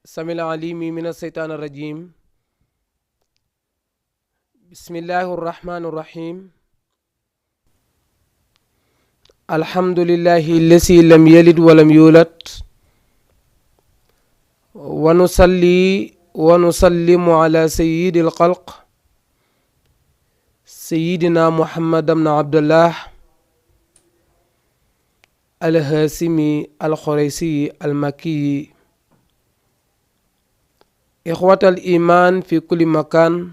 السميع العليم من الشيطان الرجيم. بسم الله الرحمن الرحيم. الحمد لله الذي لم يلد ولم يولد، ونصلي ونسلم على سيد الخلق سيدنا محمد بن عبد الله الهاشمي القريشي المكي. إخوة الإيمان في كل مكان،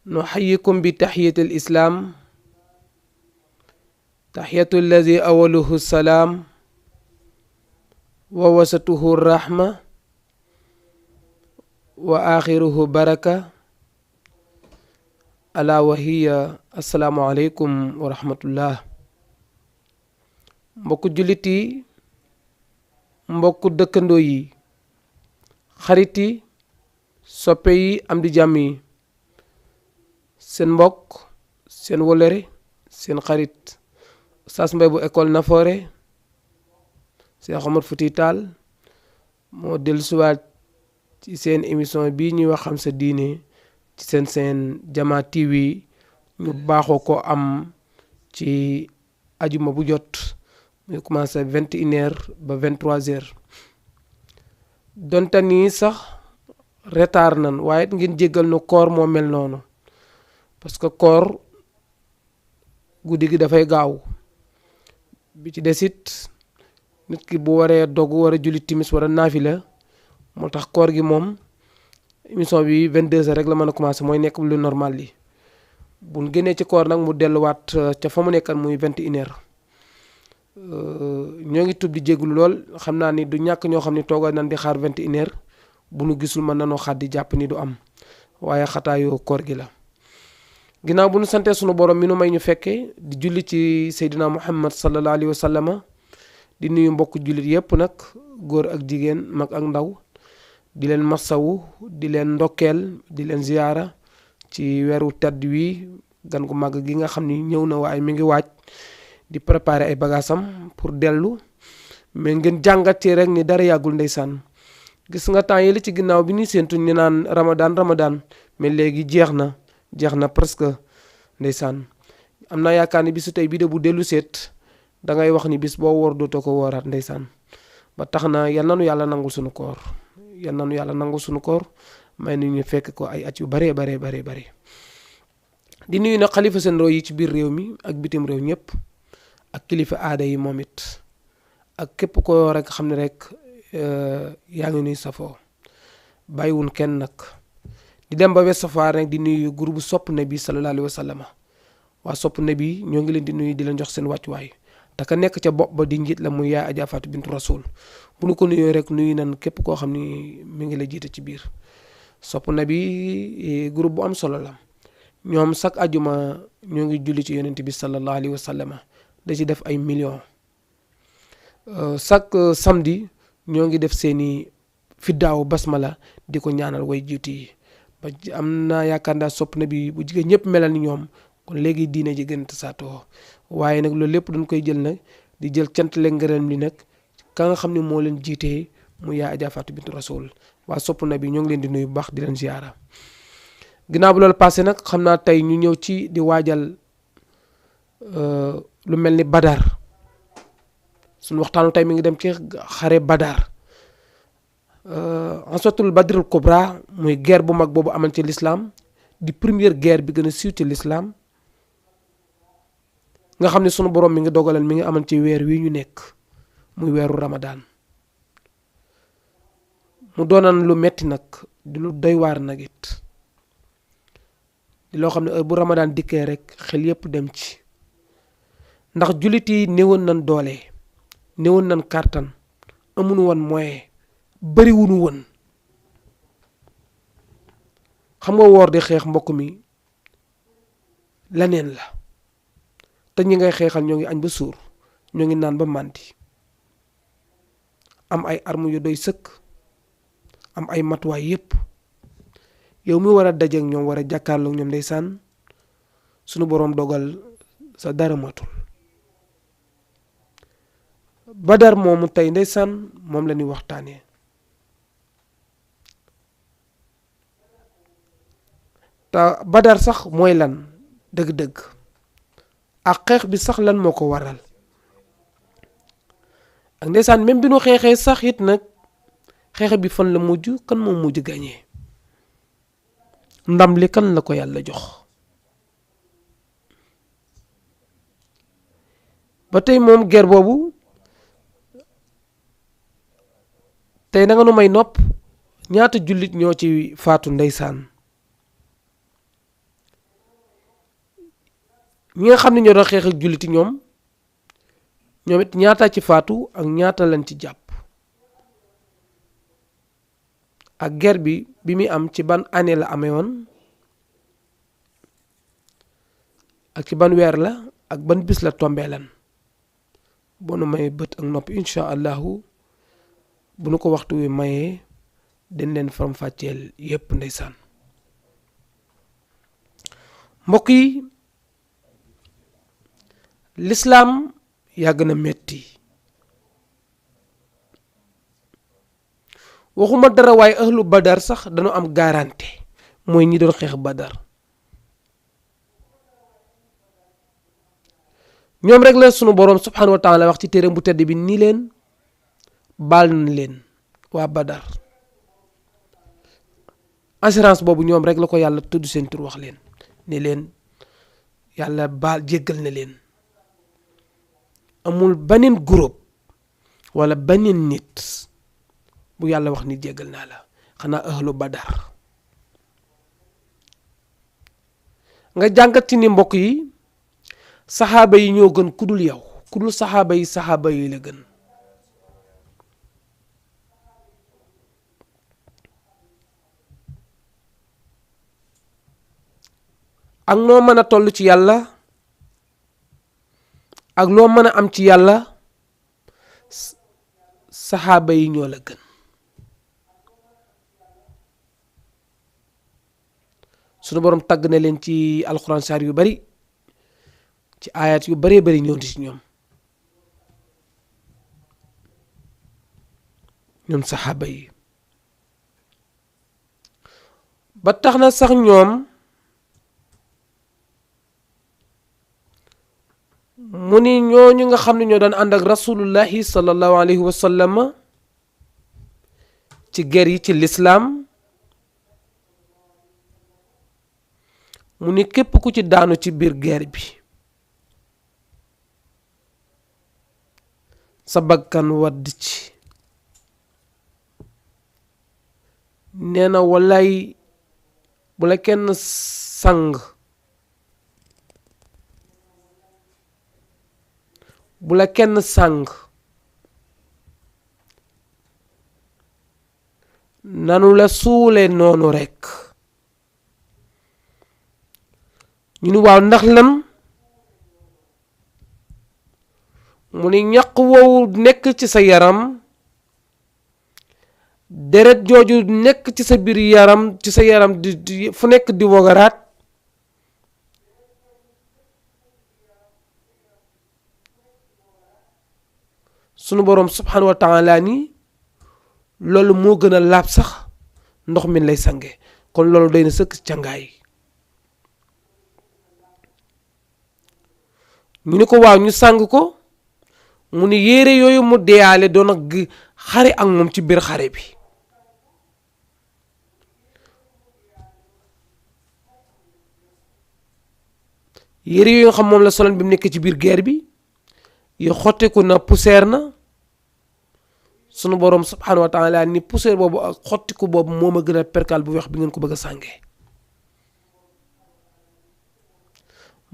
نحييكم بتحية الإسلام، تحية الذي أوله السلام ووسطه الرحمة وآخره بركة، ألا وهي السلام عليكم ورحمة الله. mbokku jullit yi, mbokku dëkkandoo yi, xarit yi, soppe yi, am di jàmm yi, seen mbokk, seen wolere, seen xarit Oustaz Mbaye bu école Nafoore Cheikh Omar Fouti Tall moo dellusiwaat ci seen émission bii ñuy wax xam sa diine ci seen Jama TV ñu baaxoo ko am ci ajuma bu jot muy commencé 21h ba 23h. donte nii sax retard nan waaye ngeen jéggal nu koor moo mel noonu, parce que koor guddi gi dafay gaaw. bi ci desit nit ki bu waree dogu war a julli timis war a naafila, moo tax koor gi moom émission bi 22h rek la mën a commencé, mooy nekk lu normal li. buñ génnee ci koor nag mu delluwaat ca fa mu nekkan muy 21h. ñoo ngi tub di jéglu lool, xam naa ni du ñàkk ñoo xam ni toogal nañ di xaar 21h bu nu gisul mën nanoo xaat di jàpp ni du am, waaye xataayoo koor gi la. ginnaaw bu nu santee sunu borom mi nu may ñu fekkee di julli ci Seydina Muhammad sallallahu alayhi wa sallama, di nuyu mbokk jullit yépp nag, góor ak jigéen, mag ak ndaw, di leen massawu, di leen ndokkeel, di leen ziyaara ci weeru tedd wi, gan gu màgg gi nga xam ni ñëw na waaye mi ngi waaj di préparer ay bagaasam pour dellu. mais ngeen jàngatee rek ni dara yàggul ndeysaan. gis nga temps yi la ci ginnaaw bi ñuy séentu ñu naan Ramadan mais léegi jeex na presque ndeysaan. am naa yaakaar ni bisu tey bii de bu dellu seet da ngay wax ni bis boo woor dootoo ko wooraat ndeysaan. ba tax na yal nanu yàlla nangul suñu koor, may nu ñu fekk ko ay at yu bare. di nuyu nag xalifa seen réew yi ci biir réew mi ak bitim réew ñëpp, ak kilifa aada yi moom it, ak képp ko rek xam ne rek yaa ngi nuy safoo, bàyyiwun kenn nag. di dem ba Ouest Foire nag di nuyu groupe sopp nabi sallallahu alayhi wa sallam. waa sopp nabi ñoo ngi leen di nuyu di leen jox seen wàccuwaay, te ka nekk ca bopp ba di njiit la muy yaay Adja Fatou Bintou Rasoul. bu nu ko nuyoo rek nuyu nan képp koo xam ni mi ngi la jiite ci biir sopp nabi. groupe bu am solo la, ñoom chaque ajuma ñoo ngi julli ci yonent bi sallallahu alayhi wa sallam, da ci def ay millions. chaque samedi ñoo ngi def seeni fiddaaw basmala di ko ñaanal way jiitu yi. ba am naa yaakaar naa sopp na bi bu jigéen ñëpp melal ni ñoom kon léegi diine ji gën a tasaatoo. waaye nag loolu lépp dañ koy jël nag di jël cant leen ngërëm li nag ka nga xam ne moo leen jiitee mu yaa Adja Fatou Bintou Rasoul. waa sopp na bi ñoo ngi leen di nuyu bu baax di leen ziyaara. ginnaaw bu loolu passé nag xam naa tey ñu ñëw ci di waajal lu mel ni Badar. suñu waxtaanu tey mi ngi dem ci xare Badar. ansatul Badrul Kubra muy guerre bu mag boobu amal ci l'islam, di première guerre bi gën a siiw ci l'islam, nga xam ne sunu borom mi ngi dogaleen mi ngi amal ci weer wi ñu nekk muy weeru Ramadan. mu doonan lu metti nag, di lu doy waar nag it, di loo xam ne heure bu Ramadan dikkee rek xel yépp dem ci, ndax jullit yi néewoon nañ doole, néewoon nañ kàttan, amuñu woon moyen, bariwuñu woon. xam nga woor di xeex mbokk mi leneen la, te ñi ngay xeexal ñoo ngi añ ba suur, ñoo ngi naan ba màndi, am ay armes yu doy sëkk, am ay matuwaay yépp. yow mi war a dajeek ñoom war a jàkkaarloog ñoom ndeysaan, sunu boroom dogal sa dara matul. Badar moomu tey ndeysaan moom la ñuy waxtaanee. te badar sax mooy lan dëgg-dëgg ak xeex bi sax lan moo ko waral ak ndeysaan même bi nu xeexee sax it nag xeex bi fan la mujj kan moo mujj gañee ndam li kan la ko yàlla jox ba tey moom guerre boobu tey na nga nu may nopp ñaata jullit ñoo ci faatu ndeysaan ñi nga xam ne ñoo doon xeex ak julliti ñoom it ñaata ci faatu ak ñaata lañ ci jàpp ak guerre bi muy am ci ban année la amee woon ak ci ban weer la ak ban bis la tombee lan boo nu mayee bët ak nopp incha allahu bu nu ko waxtu wi mayee dañ leen faram fàcceel yépp ndeysaan mbokk yi lislaam yàgg na metti waxuma dara waaye ahlu badar sax dañu am garantie mooy ñi doon xeex badar ñoom rek la sunu boroom subhanahu wa taala wax ci téereem bu tedd bi ni leen baal na leen waa badar assurance boobu ñoom rek la ko yàlla tudd seen tur wax leen ne leen yàlla baal jéggal na leen amul beneen groupe wala beneen nit bu yàlla wax ni jéggal naa la xanaa ahlu badar nga jàngat ci ni mbokk yi saxaaba yi ñoo gën kudul yow kudul saxaaba yi la gën ak noo mën a toll ci yàlla ak loo mën a am ci yàlla saxaaba yi ñoo la gën sunu boroom tagg na leen ci alxuraan saar yu bari ci ayat yu baree bari ñëw ci ñoom saxaaba yi ba tax na sax ñoom mu ni ñooñu nga xam ne ñoo daan ànd ak rasulullahi sallallahu alayhi wa sallam ci guerre yi ci lislaam mu ni képp ku ci daanu ci biir guerre bi sa bakkan wadd ci nee na walay bu la kenn sang bu la kenn sàng nanu la suule noonu rekk ñu ni waaw ndax lan mu ni ñaq woowu nekk ci sa yaram deret jooju nekk ci sa biir yaram ci sa yaram di fu nekk di wogaraat sunu boroom subhanahu wa taala ni loolu moo gën a laab sax ndox mi lay sange kon loolu day na sëkk cangaay ñu ni ko waaw ñu sàng ko mu ni yére yooyu mu deyaale doon ak xare ak moom ci biir xare bi yére yooyu nga xam moom la soloon bi mu nekk ci biir guerre bi yu xotteeku na poussière na sunu boroom subhanahu wa taala ni poussière boobu ak xottiku boobu moo ma gën a perkal bu weex bi ngeen ko bëgg a sàngee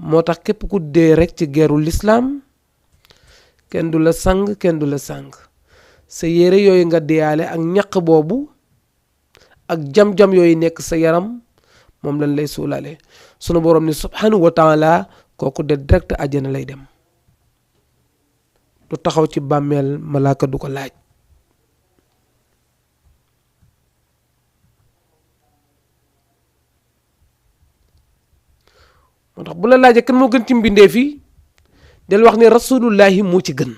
moo tax képp ku dee rek ci geeru lislaam kenn du la sang kenn du la sang sa yére yooyu nga deyaale ak ñaq boobu ak jam-jam yooyu nekk sa yaram moom lañ lay suulale sunu boroom ni subhanahu wa taala kooku de direct àjjana lay dem du taxaw ci bàmmeel malaaka du ko laaj moo tax bu la laajee kan moo gën ci mbindeef yi del wax ne rasulullahi moo ci gën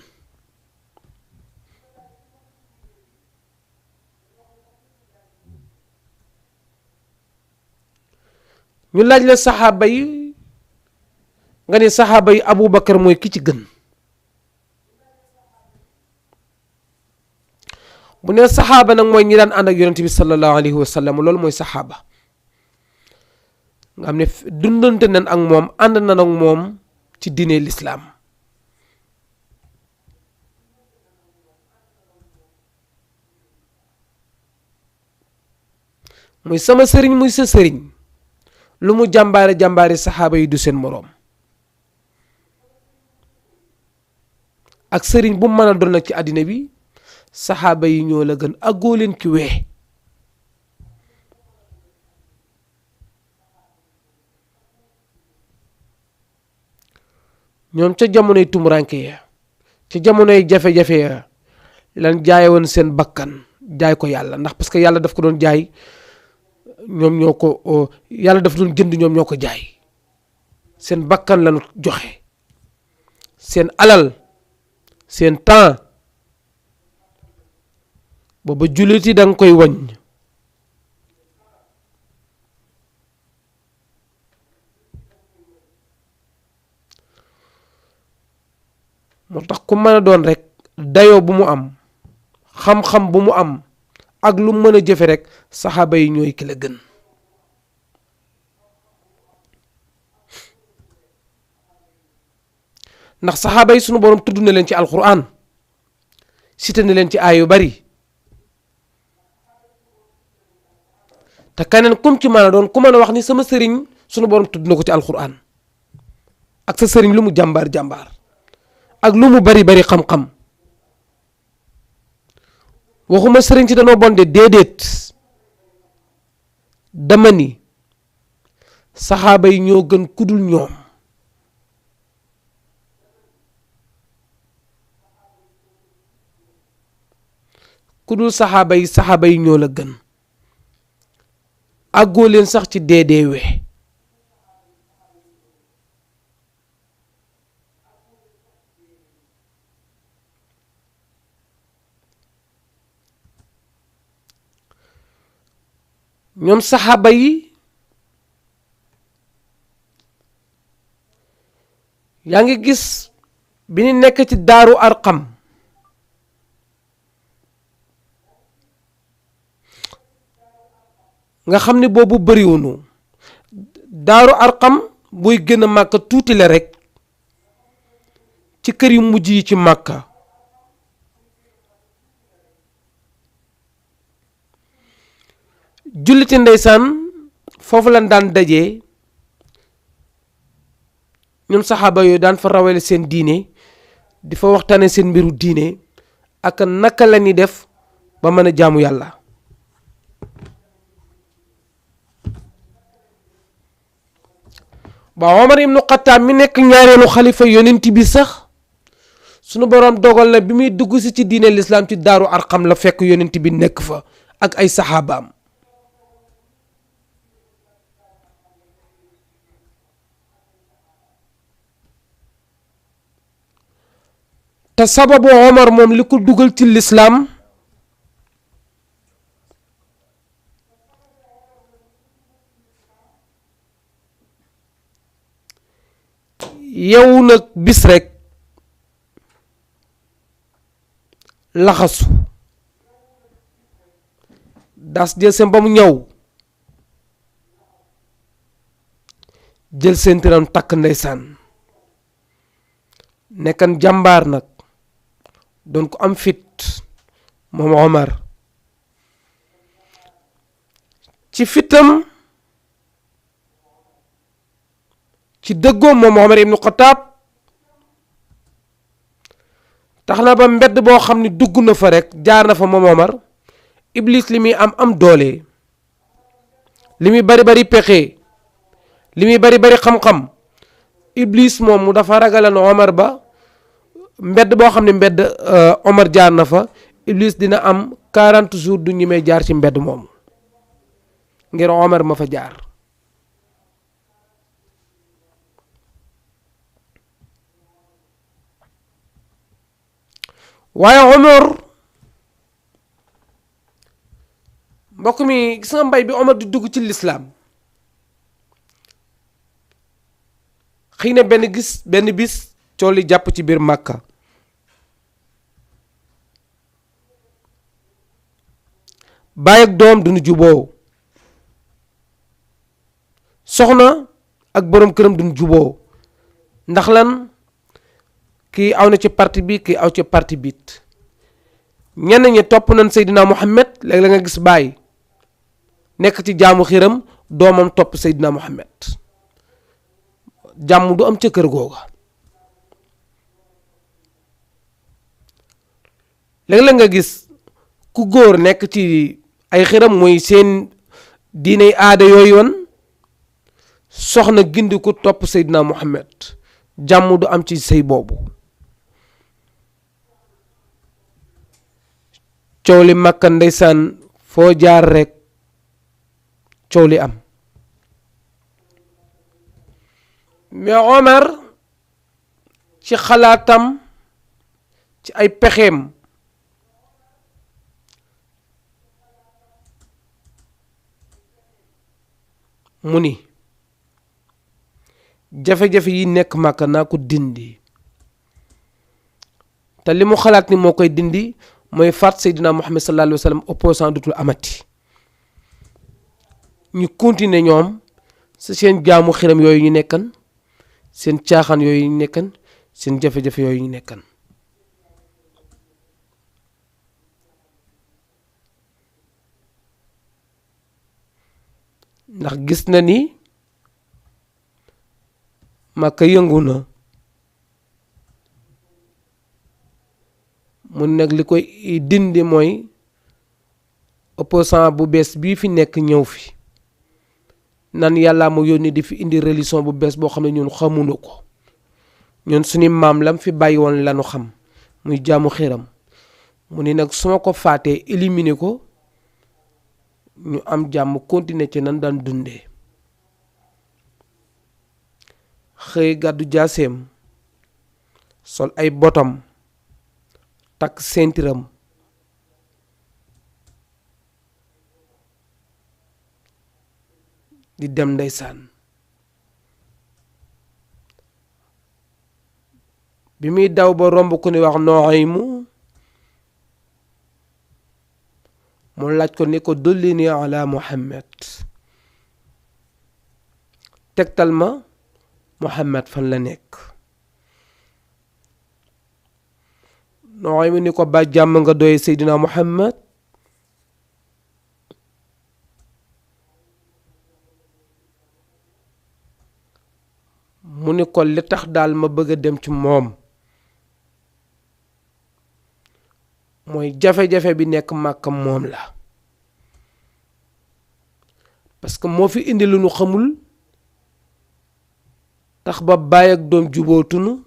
ñu laaj la saxaaba yi nga ne saxaaba yi Aboubacar mooy ki ci gën bu ne saxaaba nag mooy ñi daan ànd ak yonent bi sallallahu alayhi wa sallam loolu mooy saxaaba nga xam ne dundante nañ ak moom ànd nañ ak moom ci diine lislaam muy sama sëriñ muy sa sëriñ lu mu jàmbaare jàmbaare saxaaba yi du seen moroom ak sëriñ bu mën a doon nag ci àddina bi saxaaba yi ñoo la gën àggoo leen ci wee ñoom ca jamonoy tumuranke ya ca jamonoy jafe-jafe ya lan jaaye woon seen bakkan jaay ko yàlla ndax parce que yàlla daf ko doon jaay ñoom ñoo ko yàlla daf doon jënd ñoom ñoo ko jaay seen bakkan lañu joxe seen alal seen temps booba jullit yi danga koy wañ moo tax ku mën a doon rek dayoo bu mu am xam-xam bu mu am ak lu mën a jëfe rek saxaaba yi ñooy ki la gën ndax saxaaba yi sunu borom tudd na leen ci alquran cité na leen ci aay yu bari te keneen kum ci mën a doon ku mën a wax ni sama sëriñ sunu borom tudd na ko ci alquran ak sa sëriñ lu mu jàmbaar jàmbaar ak lu mu bari bari xam-xam waxuma sëriñ ci danoo bon de déedéet dama ni saxaaba yi ñoo gën kudul ñoom kudul saxaaba yi ñoo la gën àggoo leen sax ci deedeewe ñoom saxaaba yi yaa ngi gis bi ñu nekk ci daaru arqam nga xam ne boobu bëriwunu daaru arqam buy gën a màkka tuuti la rekk ci kër yu mujj yi ci màkka julliti ndeysaan foofu lañ daan dajee ñoom saxaaba yooyu daan fa rawale seen diine di fa waxtaane seen mbiru diine ak naka la ñuy def ba mën a jaamu yàlla ba Omar ibnu Xattaab mi nekk ñaareelu xalifa yonent bi sax sunu boroom dogal na bi muy dugg si ci diine lislaam ci daaru arqam la fekk yonent bi nekk fa ak ay saxaabaam te sababu Omar moom li ko dugal ci lislaam yow nag bis rekk laxasu das jël seen ba mu ñëw jël seen tiram takk ndeysaan nekkan jàmbaar nag doon ko am fit moom Omar ci fitam ci dëggoom moom Omar ibnu Xattaab tax na ba mbedd boo xam ne dugg na fa rek jaar na fa moom Omar Iblis li muy am doole li muy bari bari pexe li muy bari bari xam-xam Iblis moom mu dafa ragalan Omar ba mbedd boo xam ne mbedd Omar jaar na fa Iblis dina am 40 jours du ñi may jaar ci mbedd moomu ngir Omar ma fa jaar waaye Omar mbokk mi gis nga mbay bi Omar di dugg ci lislaam xëy na benn bis coow li jàpp ci biir Màkka. baay ak doom duñu juboo, soxna ak boroom këram duñu juboo ndax lan kii aw na ci parti bi kii aw ci parti bit. ñenn ñi topp nañ Seydina Muhammad, léegi la nga gis baay nekk ci jaamu xiram, doomam topp Seydina Muhammad, jàmm du am ca kër googa. léegi la nga gis ku góor nekk ci ay xiram muy seen diiney aada yooyu woon, soxna gindi ku topp Seydina Muhammad, jàmm du am ci sëy boobu. coow li Makka ndeysaan foo jaar rek coow li am. mais Omar ci xalaatam, ci ay pexeem, mu ni jafe-jafe yi nekk Makka naa ko dindi, te li mu xalaat ni moo koy dindi mooy faat Seydina Muhammad sallallahu alayhi wa sallam, opposant dutul amati, ñu continuer ñoom si seen jaamu xiram yooyu ñu nekkan, seen caaxaan yooyu ñu nekkan, seen jafe-jafe yooyu ñu nekkan. ndax gis na ni Makka yëngu na, mu nag li koy dindi mooy opposant bu bees bii fi nekk ñëw fi nan yàlla mu yónni di fi indi religion bu bees boo xam ne ñun xamuñu ko. ñun suñu maam lam fi bàyyi woon lanu xam, muy jaamu xiram. mu ni nag su ma ko faatee éliminer ko, ñu am jàmm continuer ci nan daan dundee. xëy gàddu jaaseem, sol ay botam, takk sentiram, di dem ndeysaan. bi muy daw ba romb ku ni wax Nuaymu, mu laaj ko ni ko dullini ala Muhammad, tegtal ma Muhammad fan la nekk. Nuaymu ni ko ba jàmm nga doy Seydina Muhammad. mu ni ko li tax daal ma bëgg a dem ci moom mooy jafe-jafe bi nekk Màkka moom la, parce que moo fi indi lu nu xamul, tax ba baay ak doom jubootunu,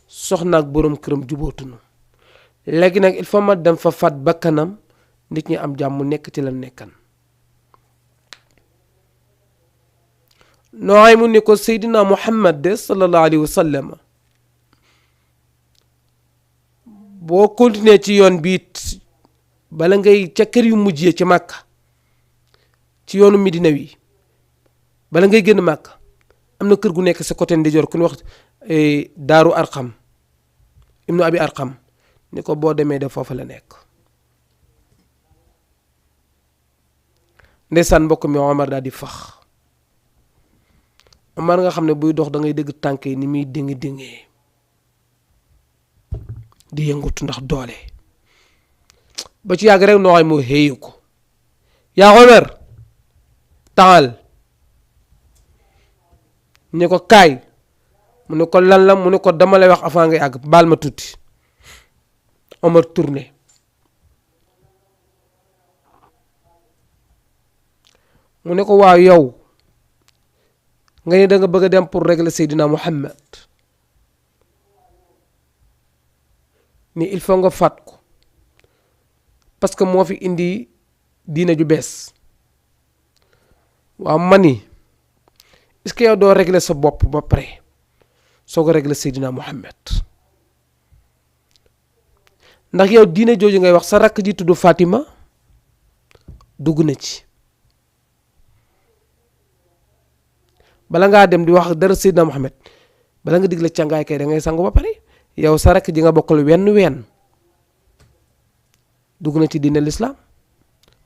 soxna ak boroom këram jubootunu. léegi nag il faut ma dem fa faat bakkanam, nit ñi am jàmm nekk ci la nekkan. Nuaymu ni ko Seydina Muhammad de sallallahu alayhi wa sallam, boo continuer ci yoon biit bala ngay ca kër yu mujjee ci Màkka, ci yoonu Medina wi, bala ngay génn Màkka am na kër gu nekk sa côté ndijoor ku ñu wax Daaru Arqam ibnu Abi Arqam, ni ko boo demee de foofa la nekk. ndeysaan mbokk mi Omar daal di fax. Omar nga xam ne buy dox da ngay dégg tànk yi ni muy dingi-dingee di yëngutu ndax doole, ba ci yàgg rek nooy mu xëyu ko, yaa Omar taal, ne ko kaay, mu ne ko lan la, mu ne ko dama lay wax avant ngay àgg, baal ma tuuti. Omar tourné, mu ne ko waaw yow nga ne da nga bëgg a dem pour régler Seydina Muhammad, ni il faut nga faat ko parce que moo fi indi diina ju bees. waaw mani est-ce que yow doo régler sa bopp ba pare soo ko régler Seydina Muhammad, ndax yow diina jooju ngay wax sa rakk ji tudd Fatima dugg na ci. bala ngaa dem di wax dara Seydina Muhammad bala nga digle càngaay kay da ngay sangu ba pare. yow sa rakk ji nga bokkal ween dugg na ci diine l'islam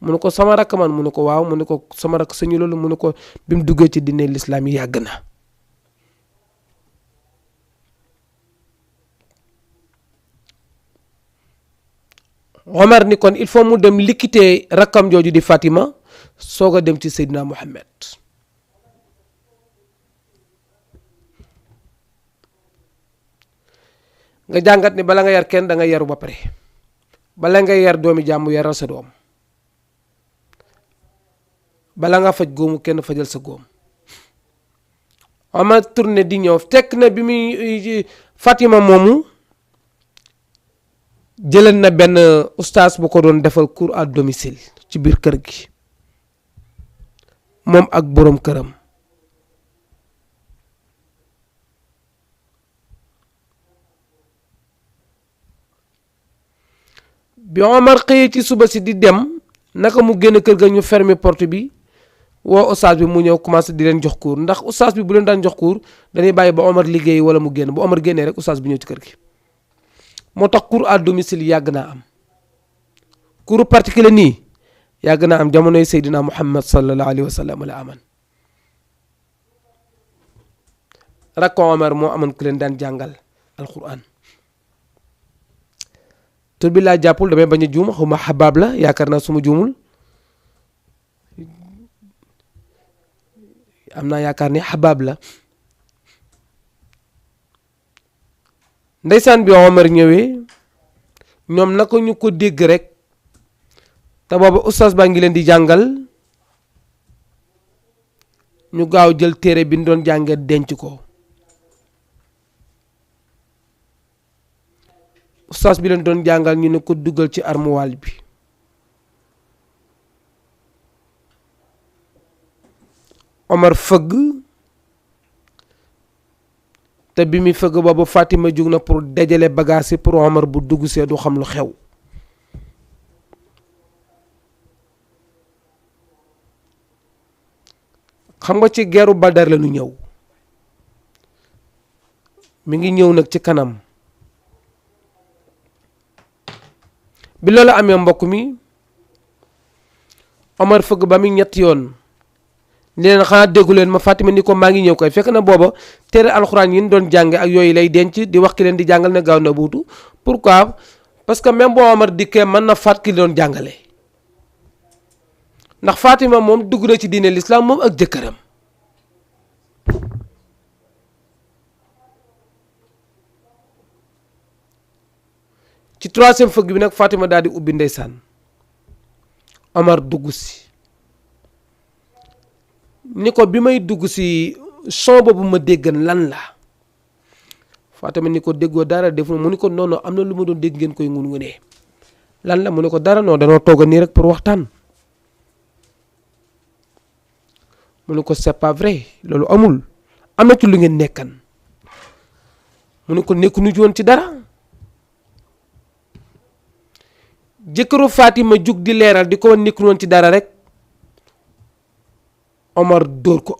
mu ne ko sama rakk man mu ne ko waaw mu ne ko sama rakk sañu loolu mu ne ko bi mu duggee ci diine l'islam yi yàgg na. Omar ni kon il faut mu dem liquider rakkam jooju di Fatima soog a dem ci Seydina Muhammad. nga jàngat ni bala nga yar kenn da nga yaru ba pare bala nga yar doomi jàmm yaral sa doom bala nga faj góomu kenn fajal sa góom. Omar tourné di ñëw fekk na bi muy Fatima moomu jëleen na benn ustaas bu ko doon defal cours à domicile ci biir kër gi moom ak boroom këram. bi Omar xëyee ci suba si di dem naka mu génn kër ga ñu fermer porte bi woo ustaas bi mu ñëw commencé di leen jox cours ndax ustaas bi bu leen daan jox cours dañuy bàyyi ba Omar liggéey wala mu génn bu Omar génnee rek ustaas bi ñëw ci kër gi. moo tax cours à domicile yàgg naa am cours particulier nii yàgg naa am jamonoy Seydina Muhammad sallallahu alayhi wa sallam la aman. rakk Omar moo amoon ku leen daan jàngal alquran. tur bi laa jàppul damay bañ a juum xawma xabaab la yaakaar naa suma juumul am naa yaakaar ni xabaab la. ndeysaan bi Omar ñëwee ñoom naka ñu ko dégg rek te booba ustaas baa ngi leen di jàngal ñu gaaw jël téere bi ñu doon jàngee denc ko. ustaas bi leen doon jàngal ñu ne ko dugal ci armoire bi. Omar fëgg te bi muy fëgg boobu Fatima jug na pour dajale bagage yi pour Omar bu dugg see du xam lu xew. xam nga ci geeru Badar la ñu ñëw mi ngi ñëw nag ci kanam. bi loolu amee mbokk mi Omar fëgg ba muy ñetti yoon ni leen xanaa déggu leen ma Fatima ni ko maa ngi ñëw koy fekk na booba téere alxuraan yi ñu doon jànge ak yooyu lay denc di wax ki leen di jàngal ne gaaw na buutu. pourquoi parce que même boo Omar dikkee mën na faat ki doon jàngale ndax Fatima moom dugg na ci diine l'islam moom ak jëkkëram. ci troisième fëgg bi nag Fatima daal di ubbi ndeysaan Omar dugg si ni ko bi may dugg si son boobu ma déggan lan la Fatima ni ko déggoo dara def mu ni ko non am na lu ma doon dégg ngeen koy ngun-ngunee lan la mu ne ko dara non danoo tooga nii rek pour waxtaan. mu ne ko c'est pas vrai loolu amul am na ci lu ngeen nekkan mu ne ko nekkuñu ci woon ci dara. jëkkëru Fatima jug di leeral di ko wan nekkuñu woon ci dara rek Omar dóor ko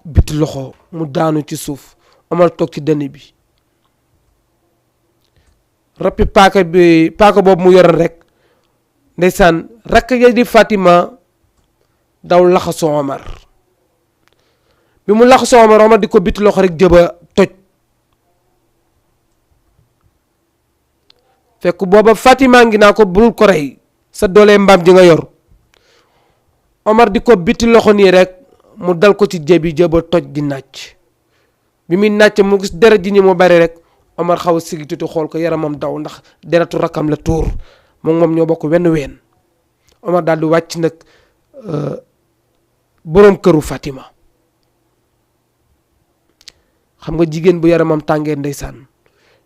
biti loxo mu daanu ci suuf Omar toog ci dënn bi rappi paaka boobu mu yoroon rek ndeysaan rakk ya di Fatima daw laxasoo Omar bi mu laxasoo Omar di ko biti loxo rek jëba toj fekk booba Fatima ngi naa ko bul ko rey sa doole mbaam ji nga yor Omar di ko biti loxo nii rek mu dal ko ci jébi jëba toj di nàcc bi muy nàcc mu gis deret ji ñi mu bari rek Omar xaw a sigi tuuti xool ko yaramam daw ndax deretu rakkam la tuur moom ñoo bokk wenn ween Omar daal di wàcc nag boroom këru Fatima xam nga jigéen bu yaramam tàngee ndeysaan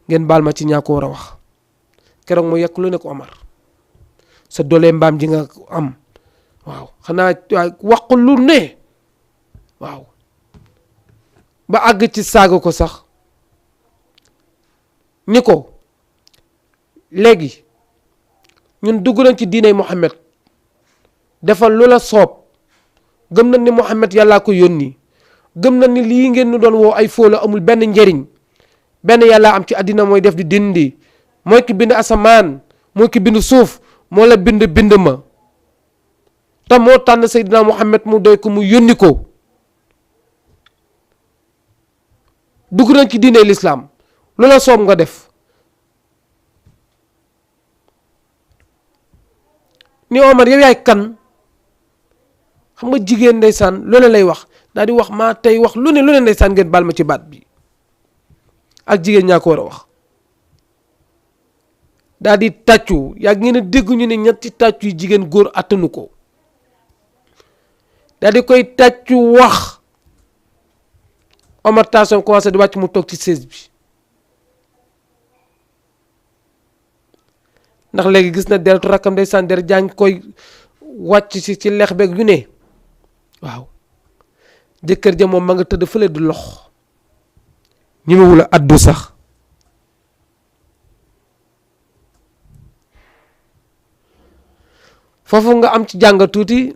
ngeen baal ma ci ñaa ko war a wax keroog mu yekk lu ne ko Omar sa doole mbaam ji nga am waaw xanaa wax lu ne waaw ba àgg ci saaga ko sax ni ko léegi ñun dugg nañ ci diiney Muhammad defal lu la soob gëm nañ ni Muhammad yàllaa ko yónni gëm nañ ni lii ngeen nu doon woo ay foo la amul benn njariñ benn yàlla am ci àddina mooy def di dindi, mooy ki bind asamaan, mooy ki bind suuf, moo la bind ma te moo tànn Seydina Muhammad mu doy ko mu yónni ko. dugg nañ ci diine lislaam lu la soob nga def. ni Omar yow yaay kan? xam nga jigéen ndeysaan lu ne lay wax, daal di wax maa tey wax lu ne ndeysaan, ngeen baal ma ci baat bi, ak jigéen ñaa ko war a wax. daal di tàccu, yàgg ngeen a dégg ñu ne ñetti tàccu yi jigéen góor attanu ko. daal di koy tàccu wax. Omar tension commencé di wàcc, mu toog ci chaise bi, ndax léegi gis na deretu rakkam ndeysaan, der jaa ngi koy wàcc ci lex beeg yu ne. waaw jëkkër ja moom ma nga tëdd fële du lox, ñi ma wula addu sax. foofu nga am ci jàng tuuti,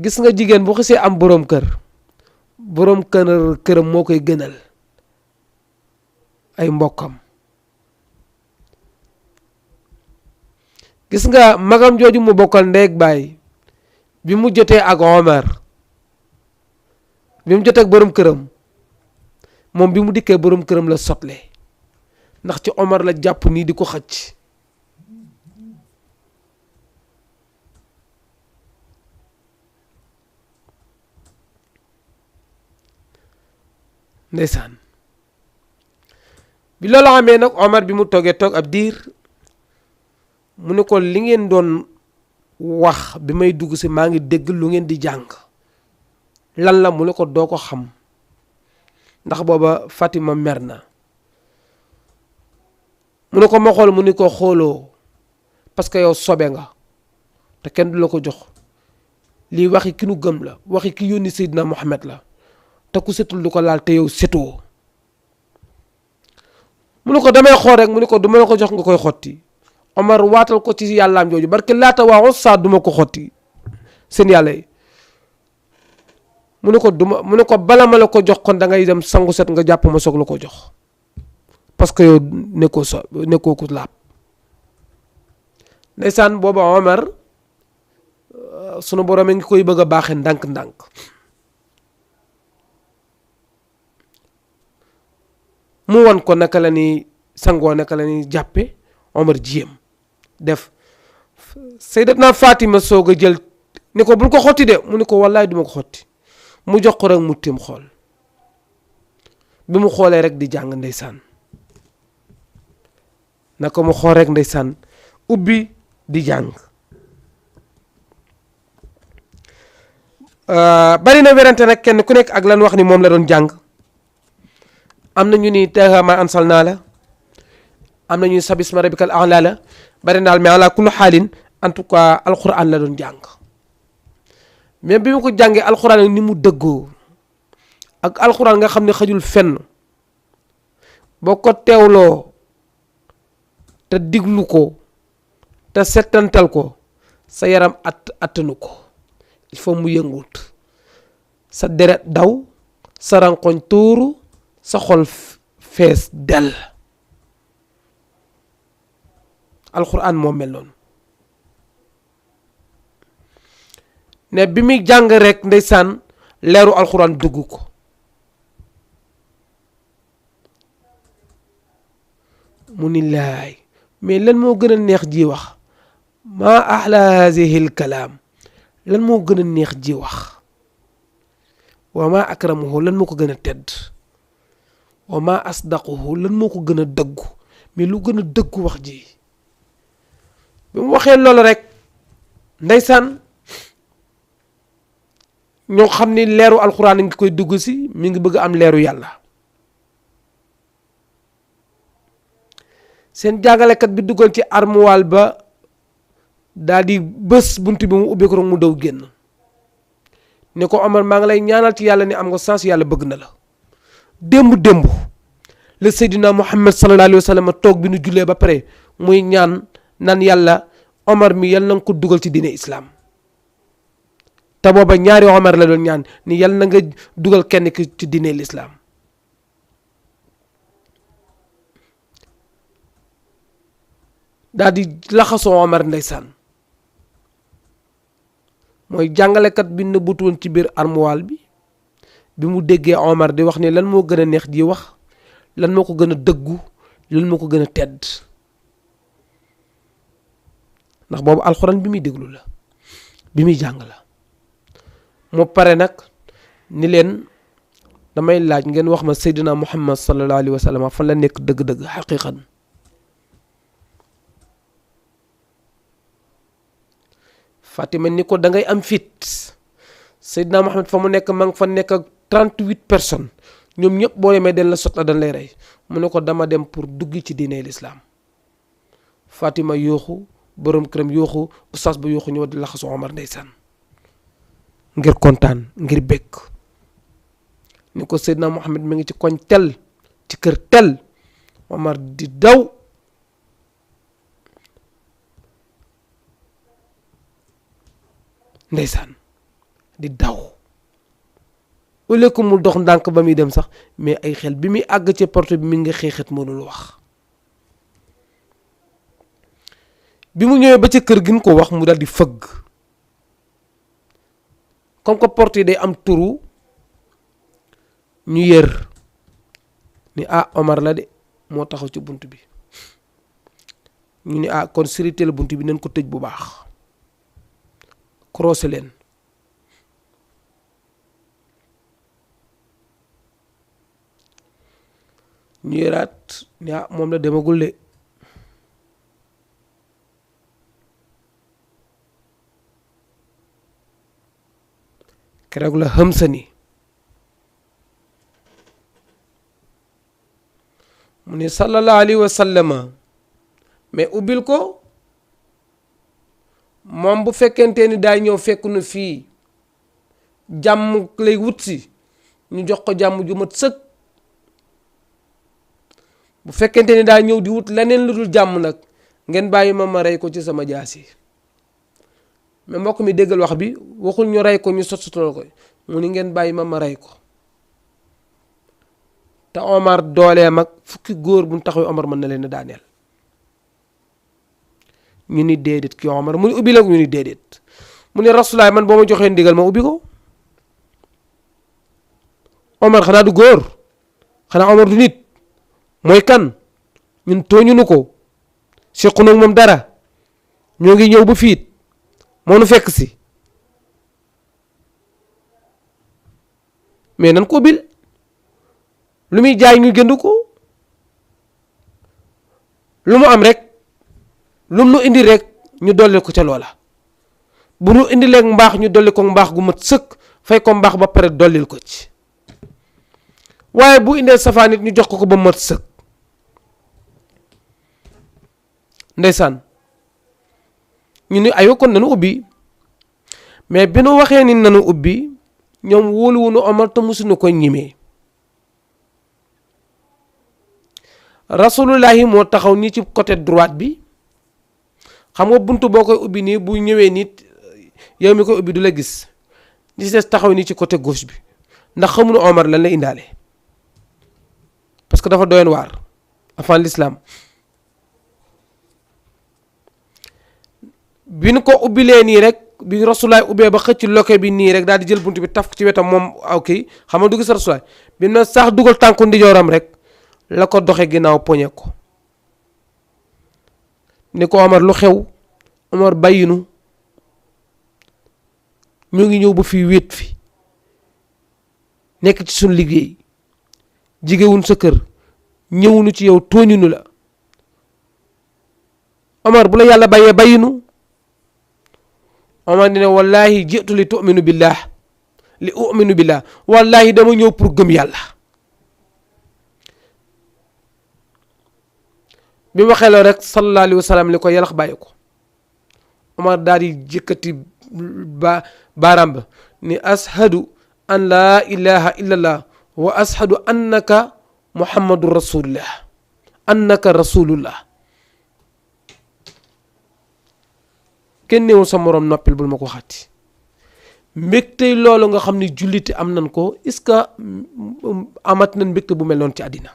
gis nga jigéen bu xasee am boroom këram moo koy gënal ay mbokkam. gis nga magam jooju mu bokkal ndey ak baay, bi mu jotee ak Omar, bi mu jotee ak boroom këram, moom bi mu dikkee boroom këram la sotle, ndax ci Omar la jàpp nii di ko xëcc. ndeysaan bi loolu amee nag Omar bi mu toogee toog ab diir, mu ne ko li ngeen doon wax bi may dugg si maa ngi dégg lu ngeen di jàng, lan la? mu ne ko doo ko xam, ndax booba Fatima mer na. mu ne ko ma xool, mu ne ko xooloo, parce que yow sobe nga te kenn du la ko jox. lii waxi ki nu gëm la, waxi ki yónni Seydina Muhammad la, te ku setul du ko laal, te yow setoo. mu ne ko damay xool rek, mu ne ko duma la ko jox nga koy xotti. Omar waatal ko ci yàllaam jooju, barke laata waaxu saa duma ko xotti seen yàlla yi. mu ne ko bala ma la ko jox kon da ngay dem sangu set nga jàpp ma soog la ko jox, parce que yow nekkoo ku laab. ndeysaan booba Omar sunu borom a ngi koy bëgg a baaxee ndànk-ndànk. mu won ko naka la ni sangoo, naka la ni jàppe. Omar jéem def. Sayyidatna Fatima soog a jël ni ko bul ko xotti de, mu ni ko wallaay duma ko xotti. mu jox ko rek mu tim xool, bi mu xoolee rek di jàng ndeysaan, naka mu xool rek ndeysaan ubbi di jàng. bari na werante nag kenn ku nekk ak lan wax ni moom la doon jàng. am na ñu ni taaha ma ansalnaa la, am na ñu sabisma rabbikal a'laa la, bari naal mais ala kulli xaalin en tout cas alquran la doon jàng. mais bi mu ko jàngee alquran ni mu dëggoo, ak alquran nga xam ne xajul fenn, boo ko teewloo te diglu ko te settantal ko, sa yaram attanu ko, il faut mu yëngut, sa deret daw, sa rankoñ tuuru, sa xol fees del. alquran moo mel noonu. ne bi muy jàng rek ndeysaan leeru alquran dugg ko. mu ni laay, mais lan moo gën a neex ji wax, maa ahla hazihi l kalaam, lan moo gën a neex ji wax, wa maa akramahu, lan moo ko gën a tedd, wa maa asdaquhu, lan moo ko gën a dëggu. mais lu gën a dëggu wax ji. bi mu waxee loolu rek ndeysaan ñoo xam ni leeru alxuraan a ngi koy dugg si, mi ngi bëgg am leeru yàlla. seen jàngalekat bi duggoon ci armuwaal ba daal di bés bunt bi mu ubbi ko rek mu daw génn. ne ko Omar maa ngi lay ñaanal ci yàlla ni am nga sens, yàlla bëgg na la. démb la Seydina Muhammad sallallahu alayhi wa sallam toog bi nu jullee ba pare muy ñaan nan yàlla Omar mi yal na nga ko dugal ci diine islam. te booba ñaari Omar la doon ñaan ni yal na nga dugal kenn ki ci diine l'islam. daal di laxasoo Omar ndeysaan mooy jàngalekat bi nëbbutu woon ci biir armoire bi mu déggee Omar di wax ne lan moo gën a neex di wax lan moo ko gën a dëggu lan moo ko gën a tedd ndax boobu alxuraan bi muy déglu la bi muy jàng la mu pare nag ni leen damay laaj ngeen wax ma Seydina Muhammad sallallahu alayhi wa sallam fan la nekk dëgg-dëgg xaqiqan Fatima ni ko da ngay am fit Seydina Muhammad fa mu nekk ma nga fa nekk ak 38 personnes ñoom ñëpp boo demee den la sot la dañ lay rey mu ne ko dama dem pour dugg ci diine l'islam Fatima yooxu borom këram yooxu ustaas ba yooxu ñëw di laxasu Omar ndeysaan ngir kontaan ngir bekk ni ko Seydina Muhammad mi ngi ci koñ tel ci kër tel Omar di daw ndeysaan di daw au lieu que mu dox ndànk ba muy dem sax mais ay xel bi muy àgg ci porte bi mi ngi xeexet mënul wax bi mu ñëwee ba ca kër gi ñu ko wax mu dal di fëgg comme que porte yi day am turu ñu yër ni Omar la de moo taxaw ci bunt bi ñu ni kon sérité la bunt bi nañ ko tëj bu baax croisé leen ñu yëraat ni moom la demagul de keroog la xamsa ni mu ne sallallahu alayhi wa sallama mais ubbil ko moom bu fekkente ni daay ñëw fekk nu fii jàmm lay wut si ñu jox ko jàmm ju mat sëkk bu fekkente ni daa ñëw di wut leneen lu dul jàmm nag ngeen bàyyi ma rey ko ci sama jaasi mais mbokk mi déggal wax bi waxul ñu rey ko ñu sottal ko mu ni ngeen bàyyi ma rey ko te Omar doolee mag fukki góor bu ñu taxaw Omar mën na leen a daaneel ñu ni déedéet ki Omar mu ni ubbi la ñu ni déedéet mu ni Rasulaay man boo ma joxee ndigal ma ubbi ko Omar xanaa du góor xanaa Omar du nit mooy kan ñun tooñunu ko sequ nag moom dara ñoo ngi ñëw ba fiit moo nu fekk si mais nan ko ubbil lu muy jaay ñu jënd ko lu mu am rek lu mu nu indi rek ñu dolli ko ca loola bu nu indi leeg mbaax ñu dolli ko mbaax gu mat sëkk fay ko mbaax ba pare dollil ko ci waaye bu indee safaa nit ñu jox ko ba mat sëkk ndeysaan ñu ni aywa kon nanu ubbi mais bi nu waxee ni nanu ubbi ñoom wóoluwunu Omar te musuñu ko ñimee rasulullahi moo taxaw nii ci côté droite bi xam nga buntu boo koy ubbi nii bu ñëwee nit yow mi koy ubbi du la gis ñi des taxaw nii ci côté gauche bi ndax xamuñu Omar lan la indaale parce que dafa doyoon waar avant l'islam bi ñu ko ubbilee nii rek bi rasulaay ubbee ba xëcc loke bi nii rek daal di jël buntu bi taf ci wetam moom ok xam nga du gis rasulaay bi na sax dugal tànku ndijooram rek la ko doxe ginnaaw poñe ko ni ko Omar lu xew Omar bàyyinu ñu ngi ñëw ba fii wéet fi nekk ci suñ liggéey jigéewuñ sa kër ñëwunu ci yow tooñunu la Omar bu la yàlla bàyyee bàyyinu Omar ne wallahi jiitu li tu'minu billah li u'minu billah wallahi dama ñëw pour gëm yàlla bi ma xeloo rek sallallahu alayhi wa sallam li ko yalax bàyyi ko Omar daal di jëkkati baaraam ba ni ashadu an laa ilaha illallah wa ashadu annaka muhammadu rasulullah annaka rasulullah kenn néewul sa moroom noppil bul ma ko xatti mbégte loolu nga xam ni julliti am nañ ko est-ce que amat nañ mbégte bu mel noonu ci àddina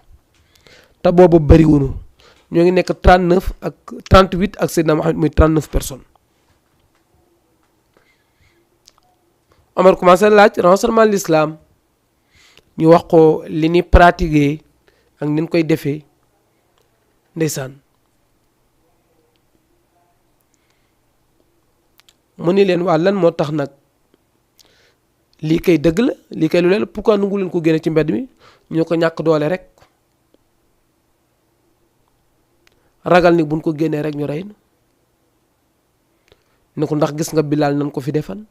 te boobu bariwunu ñoo ngi nekk 39 ak 38 ak Seydina Mohamed muy 39 personnes. Omar commencé laaj renseignement l'islam ñu wax ko li ni pratiquer ak ni ñu koy defee ndeysaan mu ni leen waa lan moo tax nag lii kay dëgg la lii kay lu leen pourquoi nungu leen ko génne ci mbedd mi ñu ko ñàkk doole rek ragal ni buñ ko génnee rek ñu rey ni ko ndax gis nga Bilal nan ko fi defan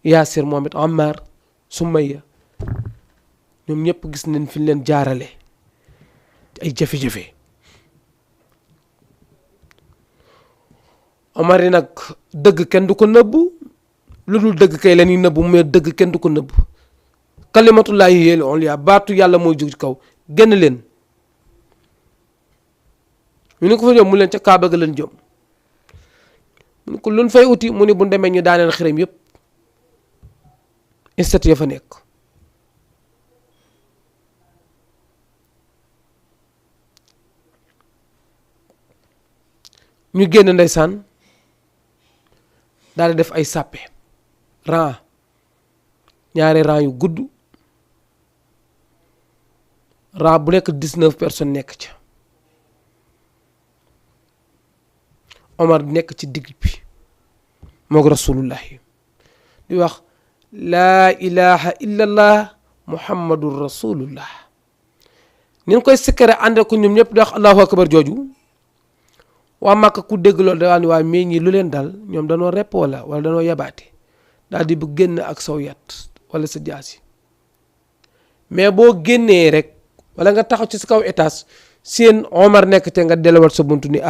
Yaasir moom it Ammar Sumayya ñoom ñëpp gis nañ fi leen jaarale ay jafe-jafe Omar yi nag dëgg kenn du ko nëbb lu dul dëgg kay la ñuy nëbb mais dëgg kenn du ko nëbb kalimatullahi hiya al-ulya baatu yàlla mooy jóg ci kaw génn leen ñu ne ko fa jëm mu leen ca Kaaba ga leen jëm mu ne ko luñ fay uti mu ne bu demee ñu daaneel xërëm yëpp istat ya fa nekk ñu génn ndeysaan daal di def ay sàppe rang ñaari rang yu gudd rang bu nekk 19 personnes nekk ca Omar nekk ci digg bi moog rasulullahi di wax laa ilaha illa allah muhammadun rasulullah ni ñu koy sikkare ànd ko ñoom ñëpp di wax allahu akbar jooju waa Màkka ku dégg loolu da ni waa mais ñi lu leen dal ñoom danoo repp wala danoo yabaate daal di bu génn ak saw yat wala sa jaasi mais boo génnee rek wala nga taxaw ci sa kaw étage seen Omar nekk te nga delluwaat sa buntu ni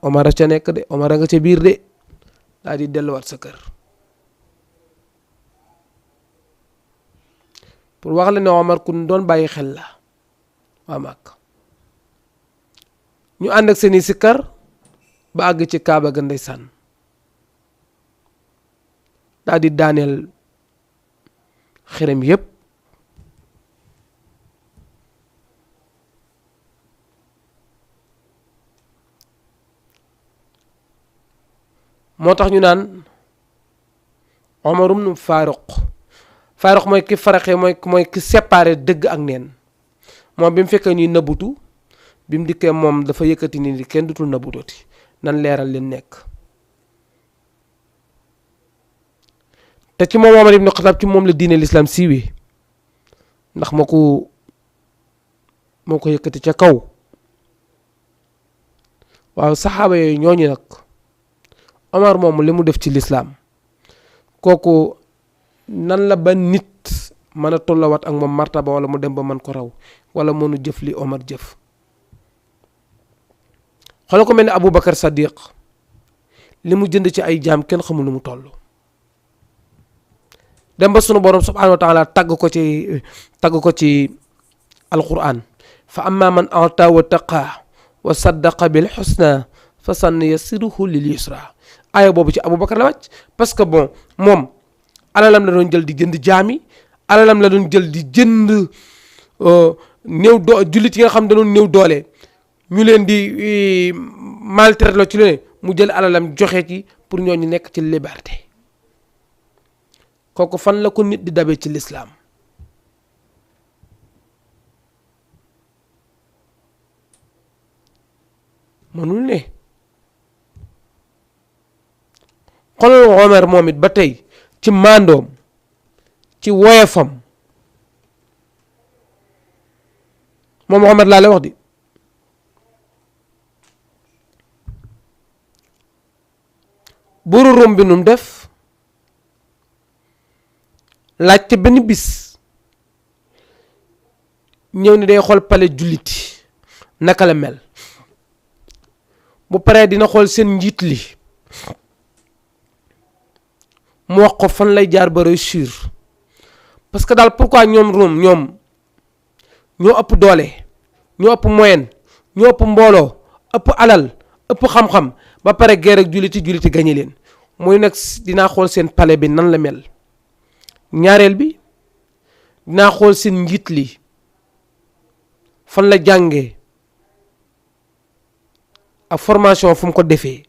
Omar a ca nekk de Omar a nga ca biir de daal di delluwaat sa kër pour wax la ne Omar ku doon bàyyi xel la waa Màkka ñu ànd ak seeni sikkar ba àgg ci Kaaba ga ndeysaan daal di daaneel xërëm yépp moo tax ñu naan Omar ibn Faaruq mooy ki faraxee mooy ki séparé dëgg ak neen moom bi mu fekkee ñuy nëbbutu bi mu dikkee moom dafa yëkkati ni kenn dutul nëbbutooti nan leeral leen nekk te ci moom Omar ibn Khattab ci moom la diine l'islam siiwee ndax moo ko yëkkati ca kaw waaw saxaaba yooyu ñooñu nag Omar moom li mu def ci l'islam kooku nan la ba nit mën a tollawaat ak moom martaba wala mu dem ba mën ko raw wala mënu jëf li Omar jëf xoolal ko mel ni Aboubacar Sadiq li mu jënd ci ay jaam kenn xamul nu mu toll dem ba sunu borom subhanahu wa taala tagg ko ci alquran fa amma man ata wa taqa wa saddaqa bil husna fa sanyassiruhu lil yusra aaya boobu ci Aboubacar la wàcc parce que bon moom alalam la doon jël di jënd jaami alalam la doon jël di jënd jullit yi nga xam dañoo néew doole ñu leen di maltraité la ci lu ne mu jël alalam joxe ci pour ñooñu nekk ci liberté kooku fan la ko nit di dabee ci lislaam mënul ne xoolal Omar moom it ba tey ci maandoom ci woyefam moom Omar laa lay wax di buuru Rom bi num def laajte benn bis ñëw ni day xool pale julliti naka la mel bu paree dina xool seen njiit li mu wax ko fan lay jaar ba réussir parce que daal pourquoi ñoom Rom ñoom ñoo ëpp doole ñoo ëpp moyen ñoo ëpp mbooloo ëpp alal ëpp xam-xam ba pare guerre ak julliti gañe leen muy nag dinaa xool seen palais bi nan la mel ñaareel bi dinaa xool seen njiit li fan la jàngee ak formation fu mu ko defee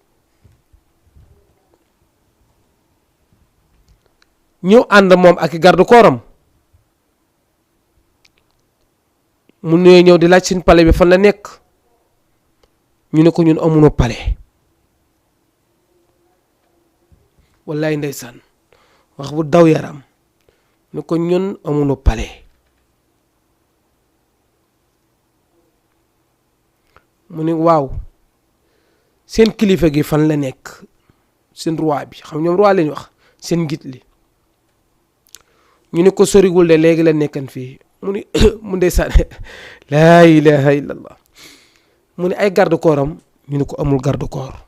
ñëw ànd moom ak garde corps am mu nuyee ñëw di laaj seen palais bi fan la nekk ñu ne ko ñun amuñu palais wallaay ndeysaan wax bu daw yaram ne ko ñun amuñu palais mu ne waaw seen kilifa gi fan la nekk seen roi bi xam ñoom roi lañu wax seen njiit li ñu ne ko soriwul de léegi la nekkan fii mu ni mu ndeysaan laa ilaha illallah mu ne ay garde corps am ñu ne ko amul garde corps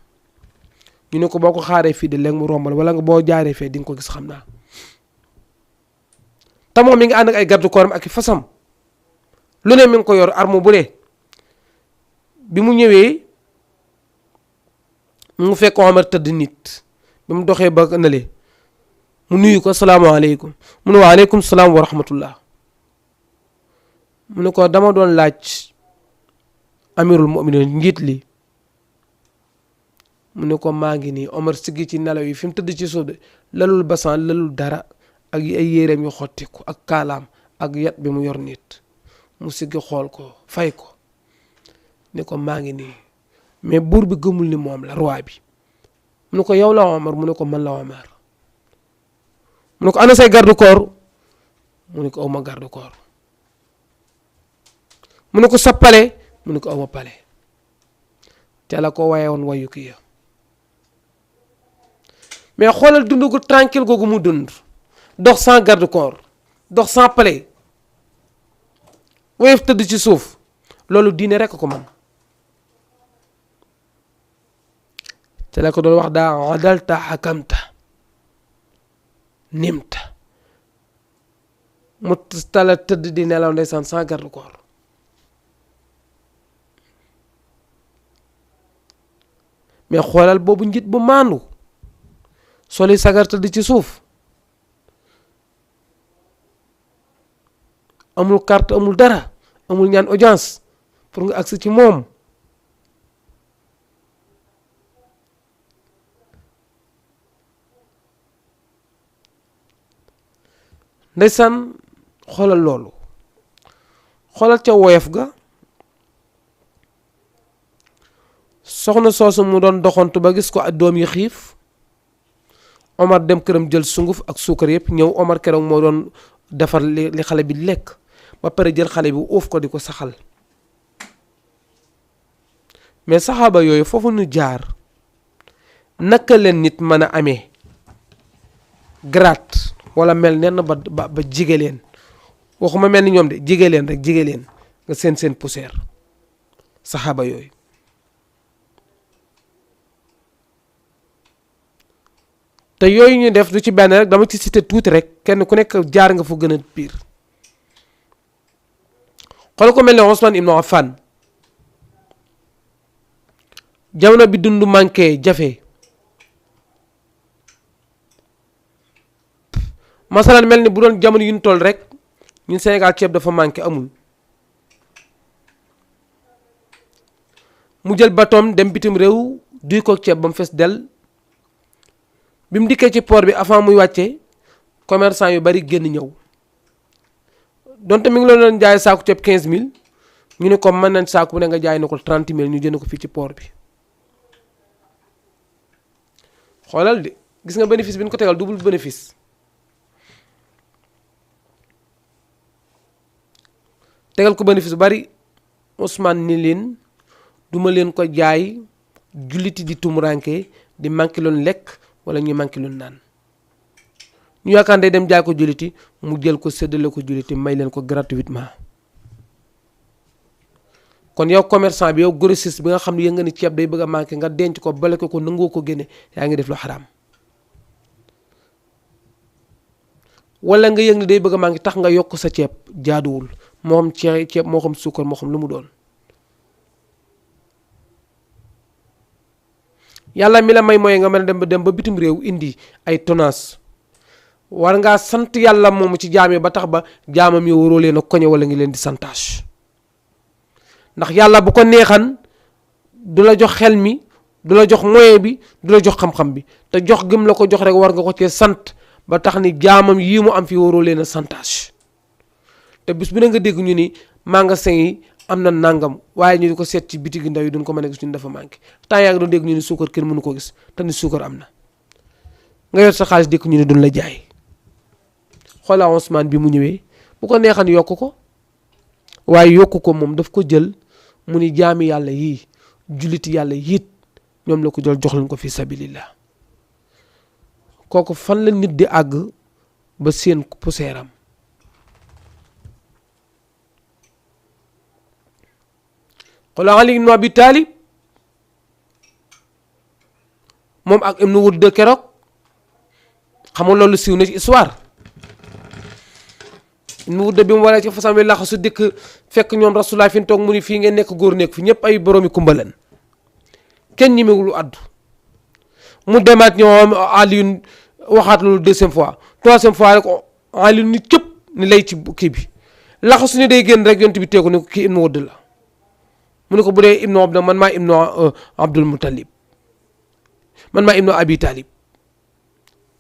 ñu ne ko boo ko xaaree fii de léegi mu rombal wala nga boo jaaree fee di nga ko gis xam naa te moom mi ngi ànd ak ay garde corps am ak i fasam lu ne mi ngi ko yor arme bu dee bi mu ñëwee mu fekk Omar tëdd nit bi mu doxee ba nale mu nuyu ko salaamaaleykum mu ne waaleykum salaam wa rahmatullah mu ne ko dama doon laaj amirul mu'minin njiit li mu ne ko maa ngi nii Omar siggi ci nelaw yi fi mu tëdd ci suuf de lalul basan lalul dara ak ay yéreem yu xottiku ak kaalaam ak yat bi mu yor nit mu siggi xool ko fay ko ne ko maa ngi nii mais buur bi gëmul ni moom la roi bi mu ne ko yow la Omar mu ne ko man la Omar mu ne ko ana say garde corps mu ne ko awma garde corps mu ne ko sa palais mu ne ko awma palais te la ko waye woon wayu kii ya mais xoolal dund gu tranquille googu mu dund dox sans garde corps dox sans palais woyof tëdd ci suuf loolu diine rekk ko man te la ko doon wax daa adalta xakamta nimta mu tala tëdd di nelaw ndeysaan sans garde corps mais xoolal boobu njiit bu maandu soli sagar tëdd ci suuf amul carte amul dara amul ñaan audience pour nga agsi ci moom ndeysaan xoolal loolu xoolal ca woyof ga soxna soosu mu doon doxantu ba gis ko ak doom yi xiif Omar dem këram jël sunguf ak suukar yëpp ñëw Omar keroog moo doon defar li xale bi lekk ba pare jël xale bi uuf ko di ko saxal mais saxaaba yooyu foofu ñu jaar naka leen nit mën a amee grade wala mel nenn ba jige leen waxuma mel ni ñoom de jige leen rek jige leen nga seen poussière saxaaba yooyu te yooyu ñu def du ci benn rek dama ci cité tuuti rek kenn ku nekk jaar nga fu gën a biir xool ko mel ne Ousmane Ibn Affan jamono bi dund manqué jafe masalan mel ni bu doon jamono yu ñu toll rek ñun Sénégal ceeb dafa manqué amul mu jël batoom dem bitim réew duy ko ceeb ba mu fees del bi mu dikkee ci port bi avant muy wàcce commerçant yu bari génn ñëw donte mi ngi la doon jaay saaku ceeb 15000 ñu ne ko mën nañ saaku bu ne nga jaay na ko 30000 ñu jënd ko fii ci port bi xoolal de gis nga bénéfice bi ñu ko tegal double bénéfice tegal ko bénéfice bu bari Ousmane ni leen duma leen ko jaay julliti di tumuranke di manqué loon lekk wala ñu manqué loon naan ñu yaakaar day dem jaay ko julliti mu jël ko séddale ko julliti may leen ko gratuitement kon yow commerçant bi yow grossiste bi nga xam ne yënga ni ceeb day bëgg a manqué nga denc ko bale ko nangoo ko génne yaa ngi def lu xaraam wala nga yëg ni day bëgg a manqué tax nga yokk sa ceeb jaaduwul moo xam ceeb moo xam suukar moo xam lu mu doon yàlla mi la may mooy nga mën a dem ba bitim réew indi ay tonnage war ngaa sant yàlla moomu ci jaam yi ba tax ba jaamam yi waroo leen a koñe wala ngi leen di santage ndax yàlla bu ko neexan du la jox xel mi, du la jox moyen bi, du la jox xam-xam bi, te jox gëm la ko jox rek war nga ko cee sant ba tax ni jaamam yii mu am fi waroo leen a santage. te bis bu ne nga dégg ñu ni magasin yi am na nangam waaye ñu di ko seet ci bitigi ndaw yi duñ ko mën a gis, ñun dafa manqué. temps yaa ngi doon dégg ñu ni suukar kenn mënu ko gis te ni suukar am na, nga yor sa xaalis dégg ñu ni duñ la jaay. xoolaa Ousmane bi mu ñëwee bu ko neexan yokk ko, waaye yokku ko moom daf ko jël mu ni jaami yàlla yii, julliti yàlla yiit ñoom la ko jël jox leen ko fi sabilillah. kooku fan la nit di àgg ba seen poussière am. xoolaa Ali ibn Abi Talib moom ak Ibn Wudd keroog xam nga loolu siiw na ci histoire. Ibn Wudd bi mu waree ci fasam wi laxa su dikk fekk ñoom Rasulullah fi ñu toog mu ni fii ngeen nekk góor nekk fi ñëpp ay boroomi kumbalan kenn ñemewul addu. mu demaat ñoom Alioune waxaat loolu deuxième fois, troisième fois rek Alioune ni cëpp ni lay ci kii bi laxa su ne day génn rek yonent bi teeku ni ko kii Ibn Wudd la. mu ne ko bu dee Ibnu Abd man maa Ibnu Abdul Muttalib, man maa Ibnu Abi Talib.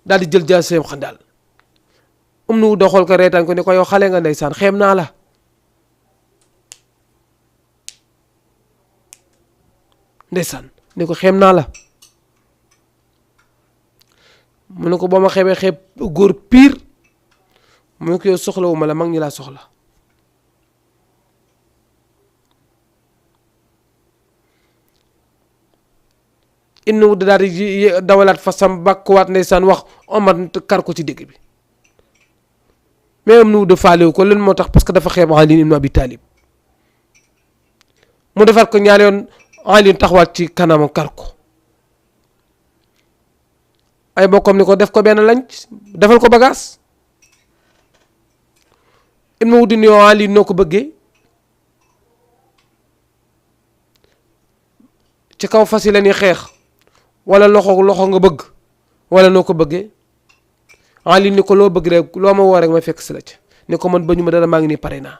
daal di jël jaaseem xandaal. nu Wudd xool ko reetaan ko ne ko yow xale nga ndeysaan, xeem naa la. ndeysaan ne ko xeem naa la. mu ne ko boo ma xeebee xeeb góor pire. mu ne ko yow soxlawu ma la, mag ñi laa soxla. Ibnu Wudd daal di dawalaat fasam bàkkuwaat ndeysaan wax Omar kar ko ci dégg bi, mais Ibnu Wudd faalewu ko leen moo tax parce que dafa xeeb Ali ibn Abi Talib. mu defaat ko ñaari yoon, Ali taxawaat ci kanamam kar ko. ay bokkam ni ko def ko benn lañ defal ko bagaas. Ibnu Wudd ni yow Ali noo ko bëggee, ci kaw fas yi la ñuy xeex wala loxo nga bëgg wala noo ko bëggee. Ali ni ko loo bëgg rek, loo ma woo rek ma fekk si la ca. ni ko man bañu ma dara, maa ngi nii pare naa.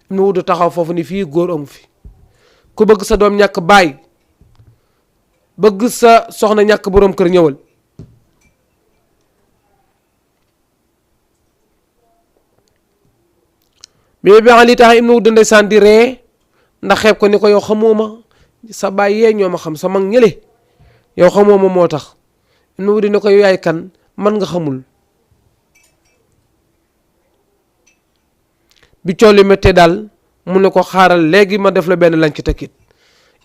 Ibnu Wudd taxaw foofu ni fii góor amu fi, ku bëgg sa doom ñàkk baay, bëgg sa soxna ñàkk boroom kër ñëwal. mais bi Ali tax Ibnu Wudd ndeysaan di ree ndax xeeb ko ni ko yow xamoo ma, sa baay yee ñoo ma xam, sa mag ñële yow xamoo ma moo tax. Ibnu Wudd ne ko yow yaay kan, man nga xamul. bi coow li méttee daal mu ne ko xaaral léegi ma def la benn lañ ci tekkit.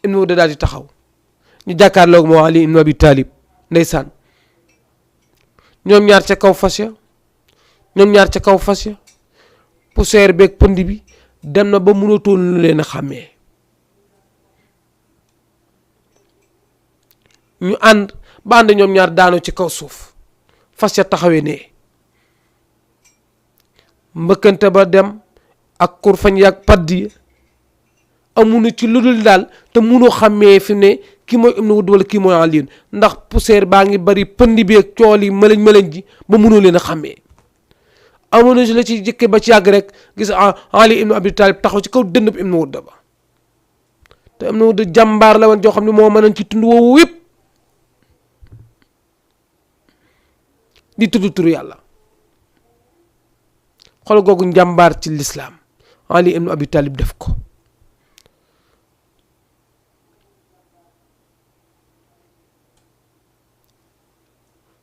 Ibnu Wudd daal di taxaw ñu jàkkaarloog moo Ali ibn Abi Talib ndeysaan. ñoom ñaar ca kaw fas ya poussière beeg pënd bi dem na ba mënatoo lu leen a xàmmee. ñu ànd ba ànd ñoom ñaar daanu ci kaw suuf, fas ya taxawee ne mbëkkante ba dem ak kurfañ yaag paddi amuñu ci lu dul daal te mënoo xàmmee fi ne kii mooy Ibnu Wudd wala kii mooy Ali, ndax poussière baa ngi bari pënd bi ak cool yi mëlëñ ji ba mënoo leen a xàmmee. amuñu ci la ci jëkke ba ci yàgg rek gis Ali ibn Abi Talib taxaw ci kaw dënd bi Ibnu Wudd ba, te Ibnu Wudd jàmbaar la woon joo xam ne moo mënoon ci tund woowu yëpp di tudd turu yàlla. xool googu njàmbaar ci lislaam Ali ibn Abi Talib def ko.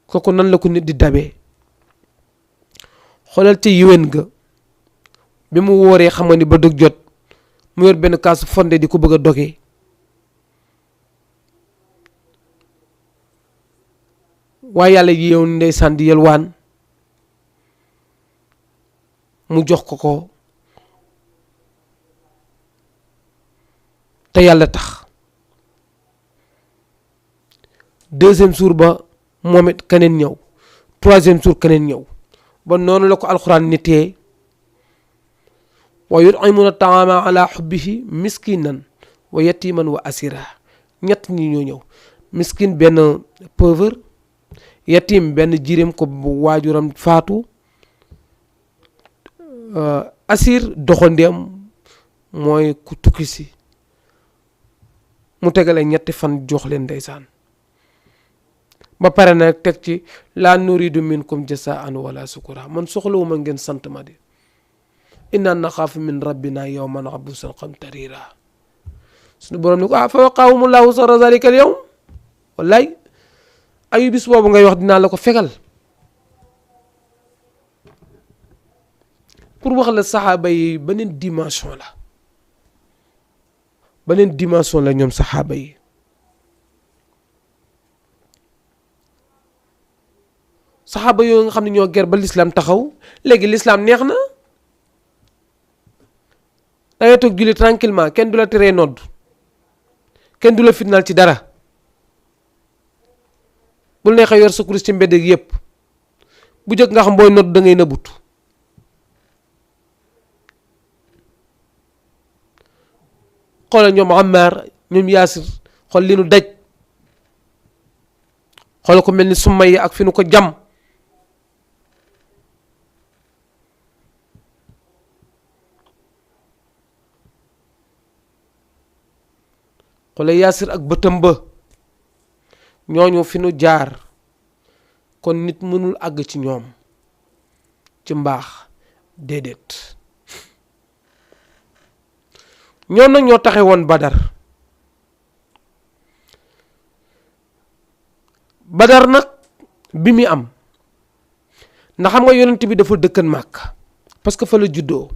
kooku nan la ko nit di dabee. xoolal ci yiwén ga bi mu wooree xam nga ni ba dog jot mu yor benn kaasu fonde di ko bëgg a dogee, waaye yàlla yeewu ndeysaan di yelwaan mu jox ko te yàlla tax. deuxième jour ba moom it keneen ñëw, troisième jour keneen ñëw, ba noonu la ko alxuraan nitee wa yut'imuna taama ala xubbihi miskinan wa yatiman wa asira. ñett ñi ñoo ñëw, miskin benn pauvre, yatim benn jirim ko waajuram faatu, asir doxandéem mooy ku tukki si mu tegale ñetti fan jox leen ndeysaan ba pare nag teg ci laa nuridu minkum jasaan wala sukura man soxlawuma ngeen sant ma de inna naxaafu min rabbina yawman abuusan qamtarira suñu borom ni ko fa waqaahumullahu sarra zalika al yawm wallaay ayu bis boobu ngay wax dinaa la ko fegal pour wax la saxaaba yi beneen dimension la ñoom saxaaba yi saxaaba yooyu nga xam ne ñoo ger ba l'islam taxaw léegi l'islam neex na dangay toog julli tranquillement kenn du la teree nodd kenn du la fitnaal ci dara bul neexee yor sa kurus ci mbedd gi yépp bu jëkk nga xam booy nodd da ngay nëbbutu xoolal ñoom Ammar ñoom Yaasir xool li nu daj xoolal ko mel ni Sumayya ak fi nu ko jam xoolal Yaasir ak bëtam ba ñooñu fi nu jaar kon nit mënul àgg ci ñoom ci mbaax déedéet ñoom nag ñoo taxe woon Badar nag bi muy am ndax xam nga yonent bi dafa dëkkan Màkka parce que fa la juddoo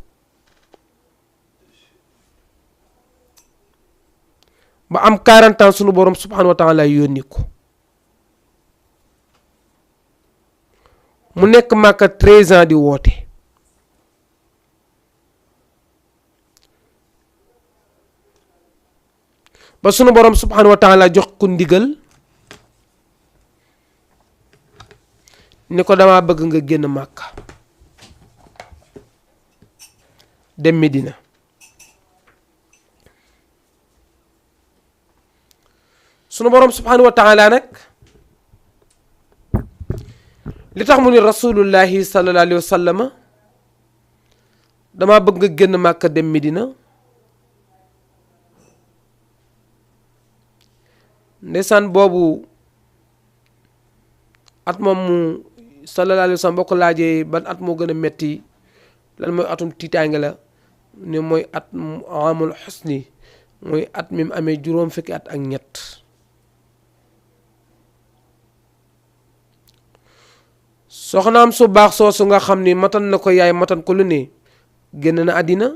ba am 40 ans sunu borom subhanahu wa taala yónni ko mu nekk Màkka 13 ans di woote ba sunu borom subhanahu wa taala jox ko ndigal ni ko dama bëgg nga génn Màkka dem Medina sunu borom subhanahu wa taala nag li tax mu ni rasulullahi sallallahu alayhi wa sallam dama bëgg nga génn Màkka dem Medina ndeysaan boobu at moom mu sallallahu alayhi wa sallam boo ko laajee ban at moo gën a metti lan mooy atum tiitaange la ne mooy at amul xusni mooy at mi mu amee juróom fukki at ak ñett soxnaam su baax soosu nga xam ni matan na ko yaay matan ko lu ne génn na àddina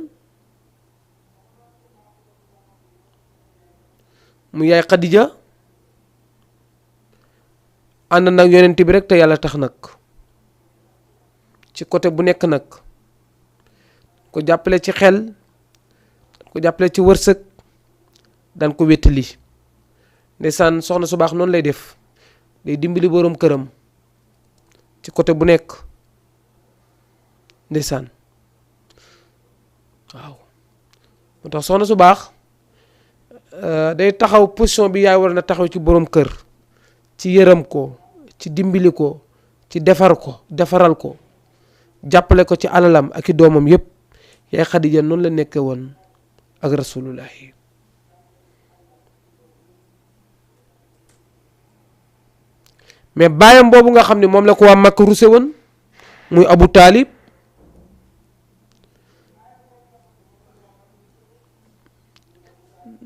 mu yaay Xadija ànd nag yonent bi rek te yàlla tax nag ci côté bu nekk nag ko jàppale ci xel ko jàppale ci wërsëg daan ko wéttali ndeysaan soxna su baax noonu lay def day dimbali boroom këram ci côté bu nekk ndeysaan waaw moo tax soxna su baax day taxaw position bi yaay war na taxaw ci boroom kër ci yërëm ko ci dimbali ko ci defaral ko jàppale ko ci alalam ak i doomam yépp yaay Xadija noonu la nekke woon ak rasulullahi mais baayam boobu nga xam ne moom la ko waa Makka ruse woon muy Abu Taalib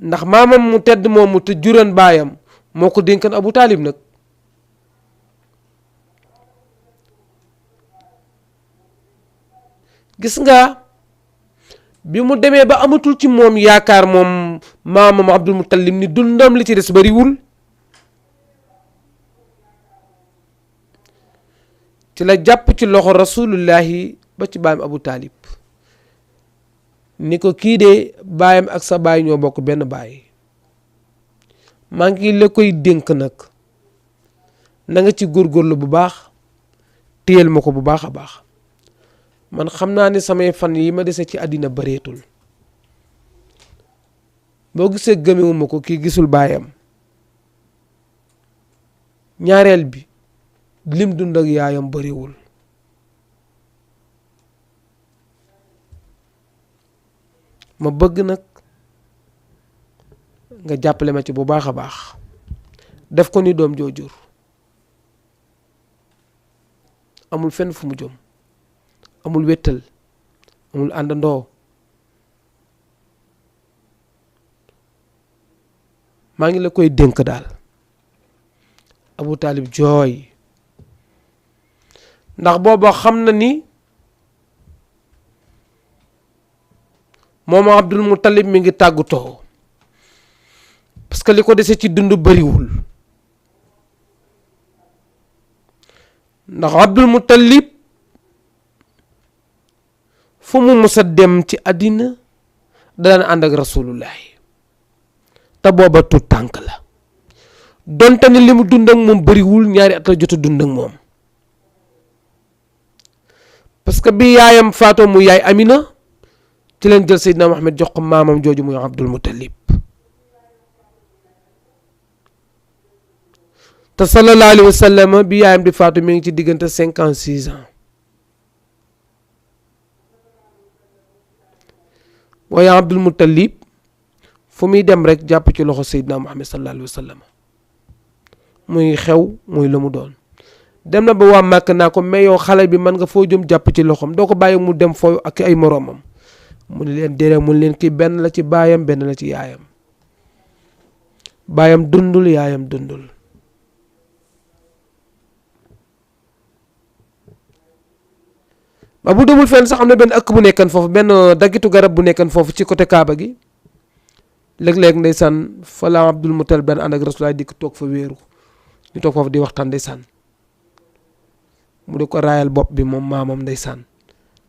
ndax maamam mu tedd moomu te juran baayam moo ko dénkan Abu Taalib nag gis nga bi mu demee ba amatul ci moom yaakaar moom maamam Abdul Muttalib ni dundam li ci des bariwul ci la jàpp ci loxo rasulullahi ba ci baayam Abu Taalib ni ko kii de baayam ak sa baay ñoo bokk benn baay maa ngi la koy dénk nag na nga ci góorgóorlu bu baax téyel ma ko bu baax a baax man xam naa ne samay fan yi ma dese ci àddina bareetul boo gisee gëmewuma ko kii gisul baayam ñaareel bi lim dund ak yaayam bariwul ma bëgg nag nga jàppale ma ci bu baax a baax def ko ni doom joojur amul fenn fu mu jëm amul wéttal amul àndandoo maa ngi la koy dénk daal. Abu Talib jooy ndax booba xam na ni moom Abdul Muttalib mi ngi tàggutoo parce que li ko dese ci dund bariwul ndax Abdul Muttalib fu mu musa dem ci àddina daan ànd ak rasulullahi te booba tu tànk la donte ni li mu dund ak moom bariwul ñaari at la jot a dund ak moom parce que bi yaayam faatoo mu yaay Amina ci leen jël Seydina Muhammad jox ko maamam jooju muy Abdul Muttalib te sallallahu alayhi wa sallam bi yaayam di faatu mi ngi ci diggante 56 ans waaye Abdul Muttalib fu muy dem rek jàpp ci loxo Seydina Muhammad sallallahu alayhi wa sallam muy xew muy la mu doon dem na ba waa màkk naa ko mais yow xale bi man nga foo jëm jàpp ci loxoom doo ko bàyyi mu dem fooy ak ay moroomam mu ne leen déedéet mu ne leen kii benn la ci baayam benn la ci yaayam baayam dundul yaayam dundul ba bu demul fenn sax am na benn ëkk bu nekkan foofu benn daggitu garab bu nekkan foofu ci côté Kaaba gi léeg-léeg ndeysaan fa la Abdul Muttalib benn ànd ak Rasulullah dikk toog fa wéeru ñu toog foofu di waxtaan ndeysaan mu di ko raayal bopp bi moom maamam ndeysaan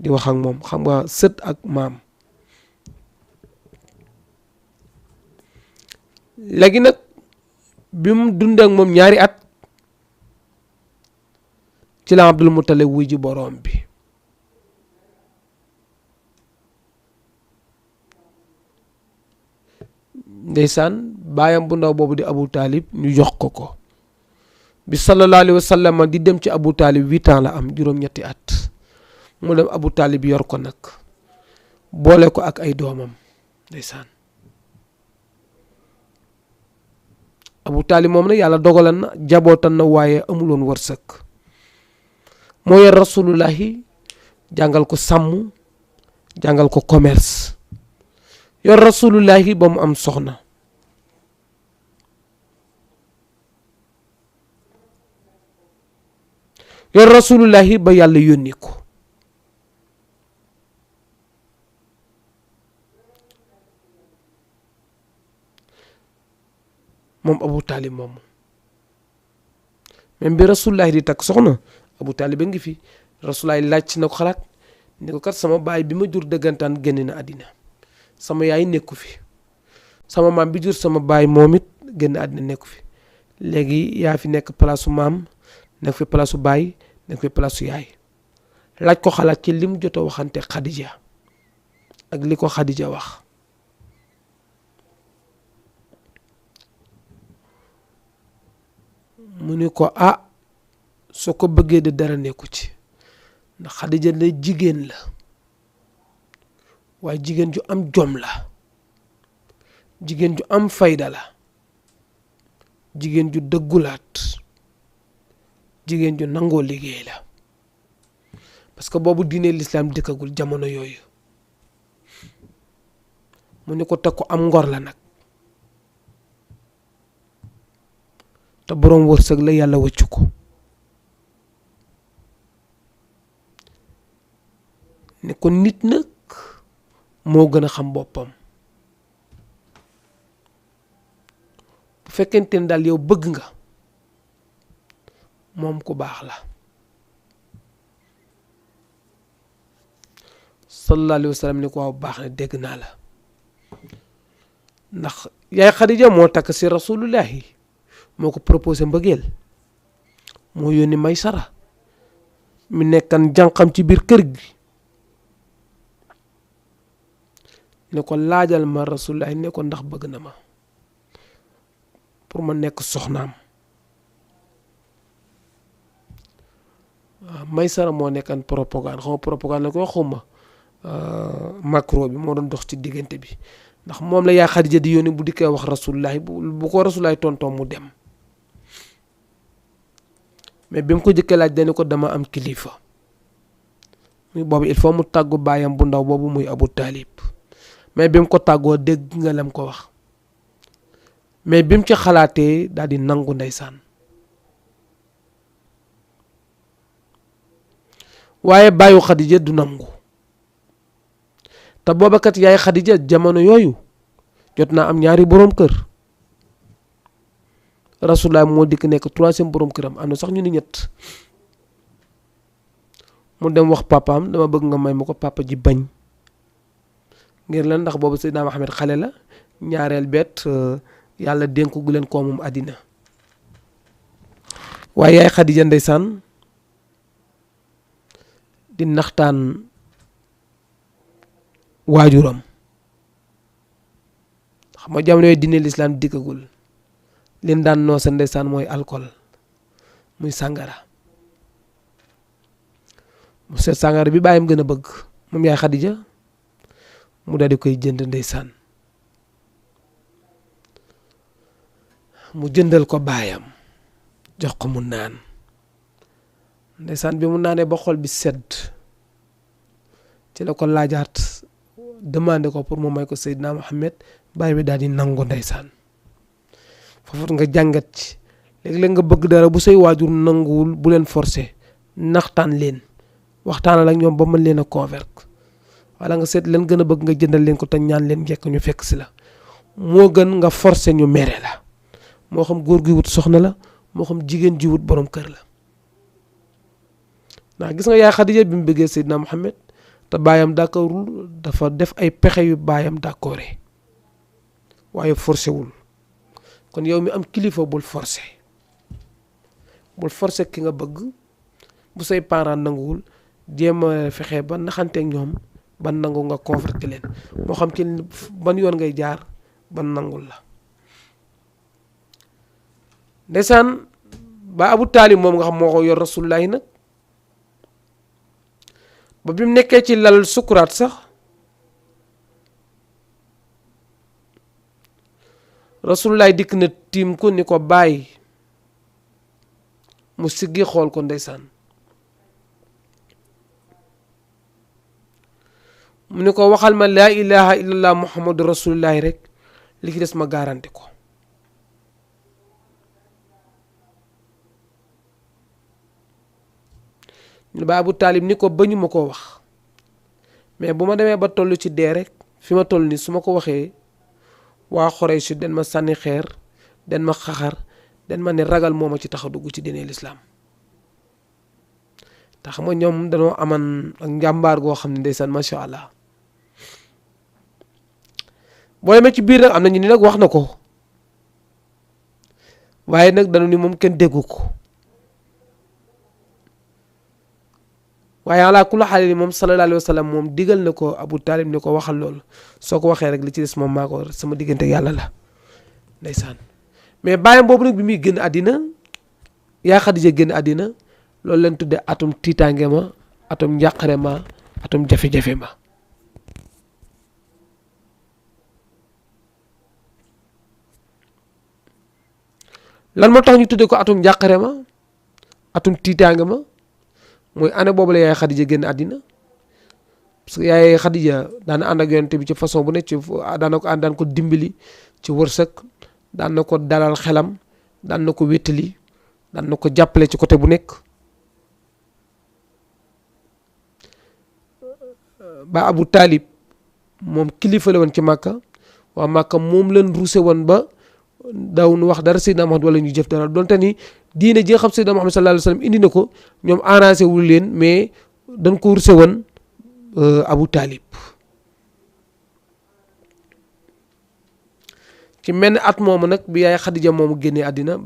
di wax ak moom xam nga sët ak maam léegi nag bi mu dund ak moom ñaari at ci la Abdul Muttalib wuy ji boroom bi ndeysaan baayam bu ndaw boobu di Abu Talib ñu jox ko bi sallallahu alayhi wa sallam di dem ci Abu Talib 8 ans la am juróom-ñetti at mu dem Abu Talib yor ko nag boole ko ak ay doomam ndeysaan Abu Talib moom nag yàlla dogalan na jabootan na waaye amuloon wërsëg moo yor rasulullahi jàngal ko sàmm jàngal ko commerce yor rasulullahi ba mu am soxna yor rasulullahi ba yàlla yónni ko moom Abu Talib moomu même bi rasulullahi di takk soxna Abu Talib ba ngi fi rasulullahi laaj na ko xalaat ni ko kat sama baay bi ma jur dëggantaan génn na àddina sama yaay nekku fi sama maam bi jur sama baay moom it génn àddina nekku fi léegi yaa fi nekk palaasu maam nekk fi palaasu baay nekk fi palaasu yaay laaj ko xalaat ci li mu jot a waxante Khadija ak li ko Khadija wax mu ni ko soo ko bëggee de dara nekku ci ndax Khadija la jigéen la waaye jigéen ju am jom la jigéen ju am fayda la jigéen ju dëggulaat jigéen ju nangoo liggéey la parce que boobu diine l'islam dëkkagul jamono yooyu mu ni ko teg ko am ngor la nag te boroom wërsëg la yàlla wëccu ko ne ko nit nag moo gën a xam boppam bu fekkente ne daal yow bëgg nga moom ku baax la sallallahu alayhi wa sallam ni ko waaw baax na dégg naa la ndax yaay Xadija moo takk si rasulullahi moo ko proposé mbëggeel moo yónni Maysara mi nekkan jànqam ci biir kër gi ne ko laajal ma rasulullahi ne ko ndax bëgg na ma pour ma nekk soxnaam waaw Maysara moo nekkan propagande xaw ma propagande la ko xuma macro bi moo doon dox ci diggante bi ndax moom la yaay Xadija di yónni bu dikkee wax rasulullahi bu ko rasulullahi tontoo mu dem mais bi mu ko jëkkee laaj dañu ko dama am kilifa muy boobu il faut mu tàggu baayam bu ndaw boobu muy Abu Talib mais bi mu ko tàggoo dégg nga lam ko wax mais bi mu ci xalaatee daal di nangu ndeysaan waaye baayu Xadija du nangu te booba kat yaay Xadija jamono yooyu jot naa am ñaari boroom kër Rasulullah moo dikk nekk troisième boroom këram am na sax ñu ni ñett mu dem wax papaam dama bëgg nga may ma ko papa ji bañ ngir lan ndax boobu Seydina Muhammad xale la ñaareel bet yàlla dénk gu leen koo moom àddina waaye yaay Xadija ndeysaan di naxtaan waajuram xam nga jamono yooyu diine lislaam dikkagul leen daan noosa ndeysaan mooy alcool muy sàngara mu seet sàngara bi bàyyam gën a bëgg moom yaay Xadija mu daal di koy jënd ndeysaan mu jëndal ko baayam jox ko mu naan ndeysaan bi mu naanee ba xol bi sedd ci la ko laajaat demandé ko pour mu may ko Seydina Muhammad baay bi daal di nangu ndeysaan foofu nga jàngat ci léeg-léeg nga bëgg dara bu say waajur nanguwul bu leen forcer naxtaan leen waxtaanal ak ñoom ba mën leen a convaincre wala nga seet leen gën a bëgg nga jëndal leen ko te ñaan leen njëkk ñu fekk si la moo gën nga forcer ñu mere la moo xam góor gi wut soxna la moo xam jigéen ji wut borom kër la ndax gis nga yaay Xadija bi mu bëggee Seydina Muhammad te baayam d'accordul dafa def ay pexe yu baayam d'accordé waaye forcé wul kon yow mi am kilifa bul forcé ki nga bëgg bu say parents nanguwul jéem a fexe ba naxanteeg ñoom ban nangu nga convaincre leen moo xam ci ban yoon ngay jaar ban nangul la ndeysaan ba Abu Talib moom nga xam moo ko yor rasulullahi nag ba bi mu nekkee ci lal sukuraat sax rasulullahi dikk na tiim ko ni ko bàyyi mu siggi xool ko ndeysaan mu ni ko waxal ma laa ilaha illallah muhammadu rasulullahi rek li ci des ma garanti ko ñu ba Abu Talib ni ko bañu ma koo wax mais bu ma demee ba toll ci dee rek fi ma toll ni su ma ko waxee waa Xuraysh den ma sànni xeer den ma xaxar den ma ne ragal moo ma ci tax a dugg ci diine lislaam tax ma ñoom dañoo aman ak njàmbaar goo xam ne ndeysaan macha allah boo demee ci biir nag am na ñu ni nag wax na ko waaye nag dañu ni moom kenn déggu ko waaye ala kulli xaal ni moom sallallahu alayhi wa sallam moom digal na ko Abu Talib ni ko waxal loolu soo ko waxee rek li ci des moom maa ko sama diggante yàlla la ndeysaan mais bàyyam boobu nag bi muy génn àddina yaa Xadija génn àddina loolu leen tudde atum tiitaange ma atum njàqare ma atum jafe-jafe ma lan moo tax ñu tudde ko atum njàqare ma atum tiitaange ma mooy année boobu la yaay Xadija génn àddina parce que yaay Xadija daana ànd ak yonent bi ci façon bu ne ci daan ko dimbali ci wërsëg daan na ko dalal xelam daan na ko wéttali daan na ko jàppale ci côté bu nekk ba Abu Talib moom kilifa la woon ci Màkka waa Màkka moom leen ruuse woon ba daw nu wax dara Seydina Muhammad wala ñu jëf dara donte ni diine ji nga xam Seydina Muhammad sallallahu alayhi wa sallam indi na ko ñoom arrangé wul leen mais dañ ko ruuse woon Abu Talib ci mel ni at moomu nag bi yaay Xadija moomu génnee àddina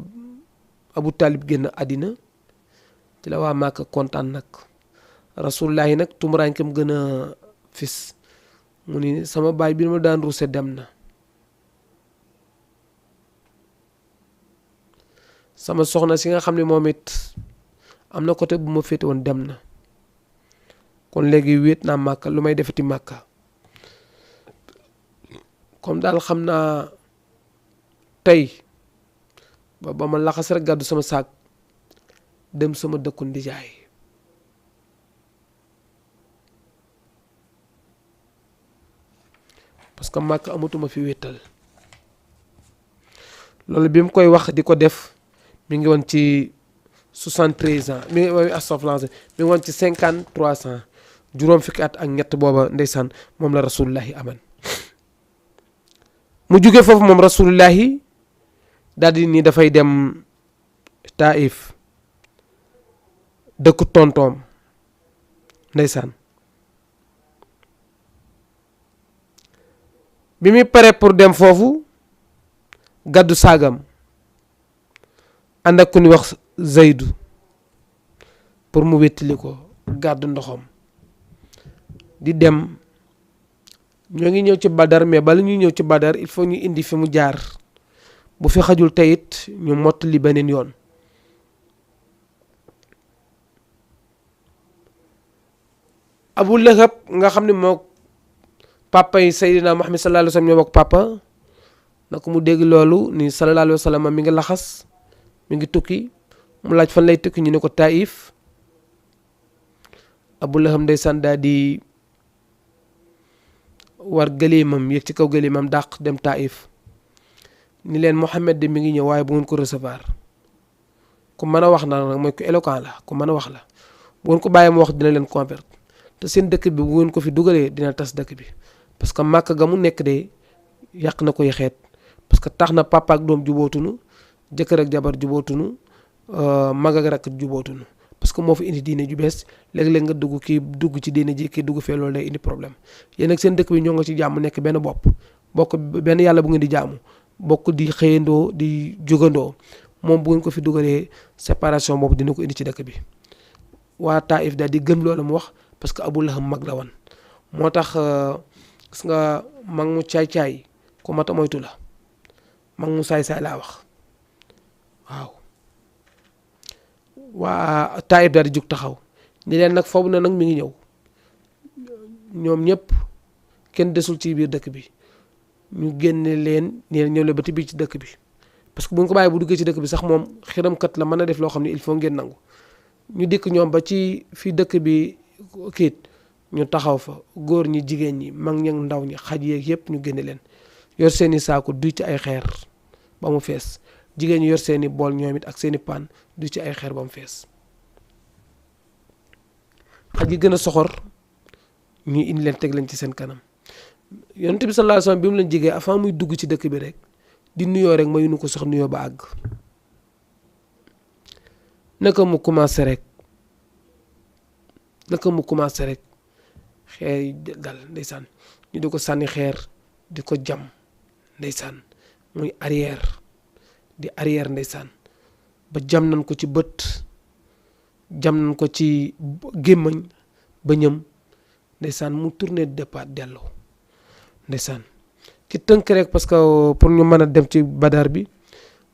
Abu Talib génn àddina ci la waa Màkka kontaan nag rasulullahi nag tumuraankam gën a fis mu ni sama baay bi ma daan ruuse dem na sama soxna si nga xam ne moom it am na côté bu ma féete woon dem na kon léegi wéet naa màkka lu may defati màkka comme daal xam naa tey ba ma laxas rek gàddu sama saak dem sama dëkku ndijaay parce que màkk amatuma fi wéttal loolu bi mu koy wax di ko def mi ngi woon ci 73 ans mi ngi astafurlah mi ngi woon ci 53 ans juróom fukki at ak ñett booba ndeysaan moom la rasulullahi aman mu jóge foofu moom rasulullahi daal di ni dafay dem Taif dëkk tontoom ndeysaan bi muy pare pour dem foofu gàddu saagam ànd ak ku ni wax Zaydu pour mu wéttali ko gàddu ndoxam di dem ñoo ngi ñëw ci Badar mais bala ñuy ñëw ci Badar il faut ñu indi fi mu jaar bu fi xajul teyit ñu mottali beneen yoon Abu Lahab nga xam ne moo papa yi Seydina Muhammad sallallahu alayhi wa sallam ñoo bokk papa na ko mu dégg loolu ni sallallahu alayhi wa sallam mi ngi laxas mi ngi tukki mu laaj fan lay tukki ñu ne ko Taif Abu Lahab ndeysaan daal di war gëléemam yéeg ci kaw gëléemam dàq dem Taif ni leen Muhammad de mi ngi ñëw waaye bu ngeen ko recevoir ku mën a wax na nag mooy ku éloquent la ku mën a wax la bu ngeen ko bàyyi mu wax dina leen convaincre te seen dëkk bi bu ngeen ko fi dugalee dina tas dëkk bi parce que màkk ga mu nekk de yàq na koy xeet parce que tax na papa ak doom jubootunu jëkkër ak jabar jubootunu mag ak rakk jubootunu parce que moo fi indi diine ju bees léeg-léeg nga dugg kii dugg ci diine ji kii dugg fee loolu day indi problème yéen ak seen dëkk bi ñoo nga ci jàmm nekk benn bopp bokk benn yàlla bu ngeen di jaamu bokk di xëyandoo di jógandoo moom bu ngeen ko fi dugalee séparation boobu dina ko indi ci dëkk bi waa Taif daal di gëm loolu mu wax parce que Abu Lahab mag la woon moo tax gis nga mag mu caay-caay ku mata moytu la mag mu saay-saay laa wax waaw waa Taif daal di jug taxaw ni leen nag foofu na nag mi ngi ñëw ñoom ñëpp kenn desul ci biir dëkk bi ñu génne leen ñeen ñëw le ba ci biir ci dëkk bi parce que bu ñu ko bàyyi bu duggee ci dëkk bi sax moom xiramkat la mën a def loo xam ne il faut ngeen nangu ñu dikk ñoom ba ci fii dëkk bi kiit ñu taxaw fa góor ñi jigéen ñi mag ñi ndaw ñi xaj yeeg yëpp ñu génne leen yor seeni saako duy ci ay xeer ba mu fees jigéen ñi yor seeni bool ñoom it ak seeni paan duy ci ay xeer ba mu fees xaj yi gën a soxor ñu indi leen teg leen ci seen kanam yonent bi sallallahu alayhi wasallam bi mu leen jigee avant muy dugg ci dëkk bi rek di nuyoo rek mayuñu ko sax nuyoo ba àgg naka mu commencé rek xeer yi dal ndeysaan ñu di ko sànni xeer di ko jam ndeysaan muy arrière ndeysaan ba jam nañ ko ci bët jam nañ ko ci gémmañ ba ñëm ndeysaan mu tourné départ delloo ndeysaan ci tënk rek parce que pour ñu mën a dem ci Badar bi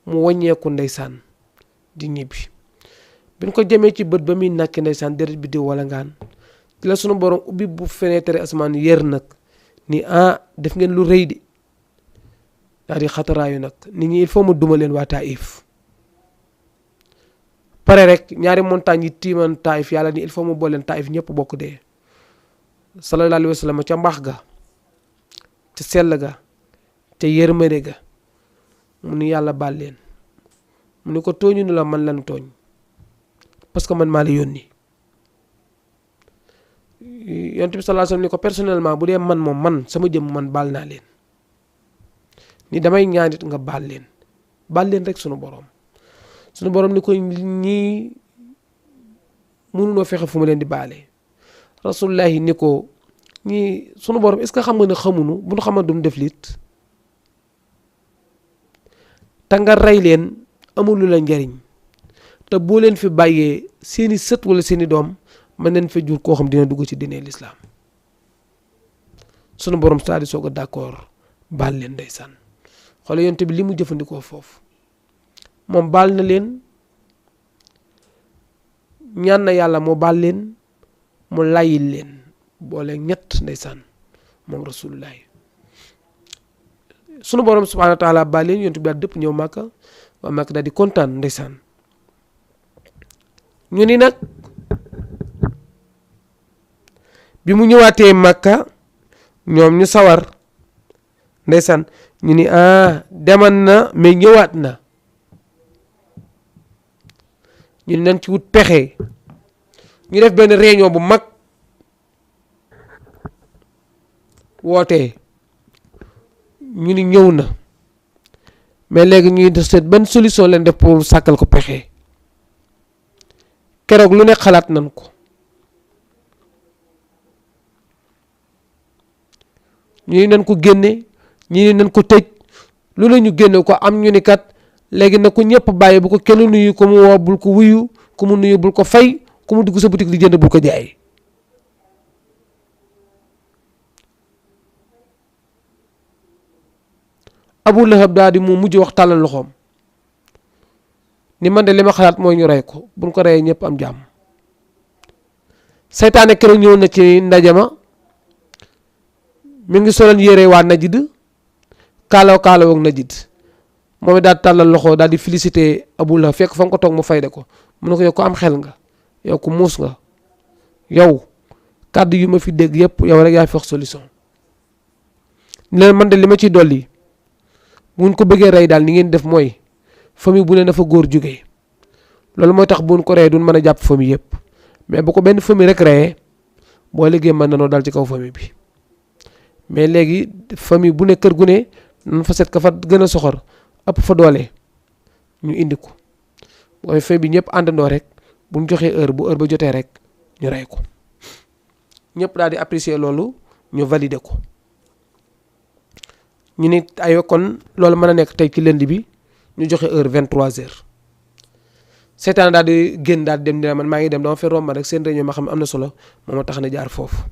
mu wàññeeku ndeysaan di ñibbi bi ñu ko jëmee ci bët ba muy nàkki ndeysaan deret bi di wala ngaan ci la sunu borom ubbi bu fenêtre asamaan yër nag ni def ngeen lu rëy di daal di xataraayu nag nit ñi il faut mu duma leen waa Taif pare rek ñaari montagne yi tiiman Taif yàlla ni il faut mu booleen Taif ñëpp bokk dee sallallahu alayhi wa sallam ca mbaax ga ca sell ga ca yërmande ga mu ni yàlla baal leen mu ni ko tooñu ni la man lan tooñ parce que man maa la yónni yonent bi sallallahu alayhi wa sallam ni ko personnellement bu dee man moom man sama jëm man baal naa leen ni damay ñaanit nga baal leen rek sunu borom ni ko ñii mënunoo fexe fu ma leen di baale rasulullahi ni ko ñii sunu borom est-ce que xam nga ne xamunu bu ñu xaman dum def lit te nga rey leen amul lu la njariñ te boo leen fi bàyyee seeni sët wala seeni doom mën nañ fa jur koo xam dina dugg ci diine l'islam sunu borom c'est-à-dire soog a d'accord baal leen ndeysaan xoolal yonte bi li mu jëfandikoo foofu moom baal na leen ñaan na yàlla moo baal leen mu layil leen boole ñett ndeysaan moom rasulullah sunu borom subhanahu wa taala ba leen yonent bi daal dëpp ñëw Màkka waa Màkka daal di kontaan ndeysaan ñu ni nag bi mu ñëwaatee Màkka ñoom ñu sawar ndeysaan ñu ni deman na mais ñëwaat na ñu nañ ci wut pexe ñu def benn réunion bu mag wootee ñu ni ñëw na mais léegi ñuy def seet ban solution leen def pour sàkkal ko pexe keroog lu ne xalaat nañ ko ñu nañ ko génne ñi nañ ko tëj lu la ñu génne ko am ñu ni kat léegi na ko ñëpp bàyyi bu ko kenn nuyu ko mu woo bul ko wuyu ku mu nuyu bul ko fay ku mu dugg sa boutique di jënd bul ko jaay Abu Lahab daal di mu mujj wax tàllal loxoom ni man de li ma xalaat mooy ñu rey ko buñ ko reyee ñëpp am jàmm seytaane keroog ñëw na ci ndaje ma mi ngi soloon yére waa Najd kaalaw ak Najd moom daal tàllal loxo daal di félicité Abu Lahab fekk fa nga ko toog mu fayde ko mu ne ko yow ko am xel nga yow ko muus nga yow kàddu yu ma fi dégg yëpp yow rek yaa fi wax solution leen man de li ma ciy dolli buñ ko bëggee rey daal ni ngeen def mooy famille bu ne dafa góor jógee loolu mooy tax buñ ko reyee duñ mën a jàpp famille yëpp mais bu ko benn famille rek reyee boo liggéey mën na noo dal ci kaw famille bi mais léegi famille bu ne kër gu ne nan fa set ka fa gën a soxor ëpp fa doole ñu indi ko mooy famille bi ñëpp àndandoo rek buñ joxee heure bu heure ba jotee rek ñu rey ko ñëpp daal di apprécier loolu ñu valider ko ñu ni ay kon loolu mën a nekk tey ci lundi bi ñu joxe heure 23h seetaan daal di génn daal di dem dina man maa ngi dem dama fay romb rek seen réunion ma xam ne am na solo moo ma tax na jaar foofu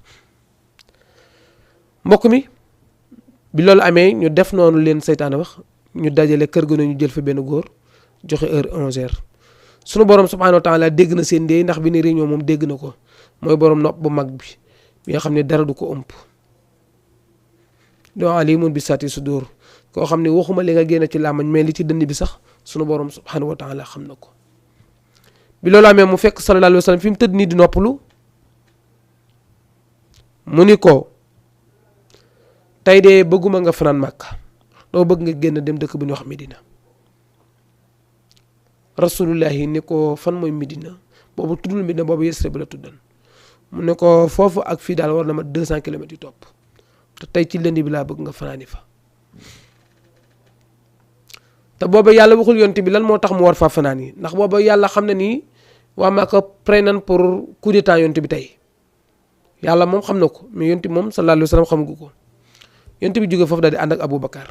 mbokk mi bi loolu amee ñu def noonu leen seytaane wax ñu dajale kër ga ñu jël fa benn góor joxe heure 11h sunu borom subhanahu wa taala dégg na seen ndey ndax bi ne réunion moom dégg na ko mooy borom nopp bu mag bi nga xam ne dara du ko ëmp doo alimun bi saati sudur koo xam ne waxuma li nga génn ci làmmañ mais li ci dënn bi sax sunu borom subhanahu wa taala xam na ko bi loolu amee mu fekk sallallahu alayhi wa sallam fi mu tëdd nii di noppalu mu ni ko tey de bëgguma nga fanaan Màkka doo bëgg nga génn dem dëkk bu ñuy wax Medina rasulullahi ni ko fan mooy Medina boobu tuddul Medina boobu Yesrib la tuddan mu ne ko foofu ak fii daal war na ma 200 kilomètres yu topp te tey ci lënd bi laa bëgg nga fanaani fa te booba yàlla waxul yonte bi lan moo tax mu war faa fanaan yi ndax booba yàlla xam na ni waa Màkka pré nan pour coup d'état yonte bi tey yàlla moom xam na ko mais yonte bi moom sallallahu alayhi wa sallam xamagu ko yonte bi jóge foofu daal di ànd ak Aboubacar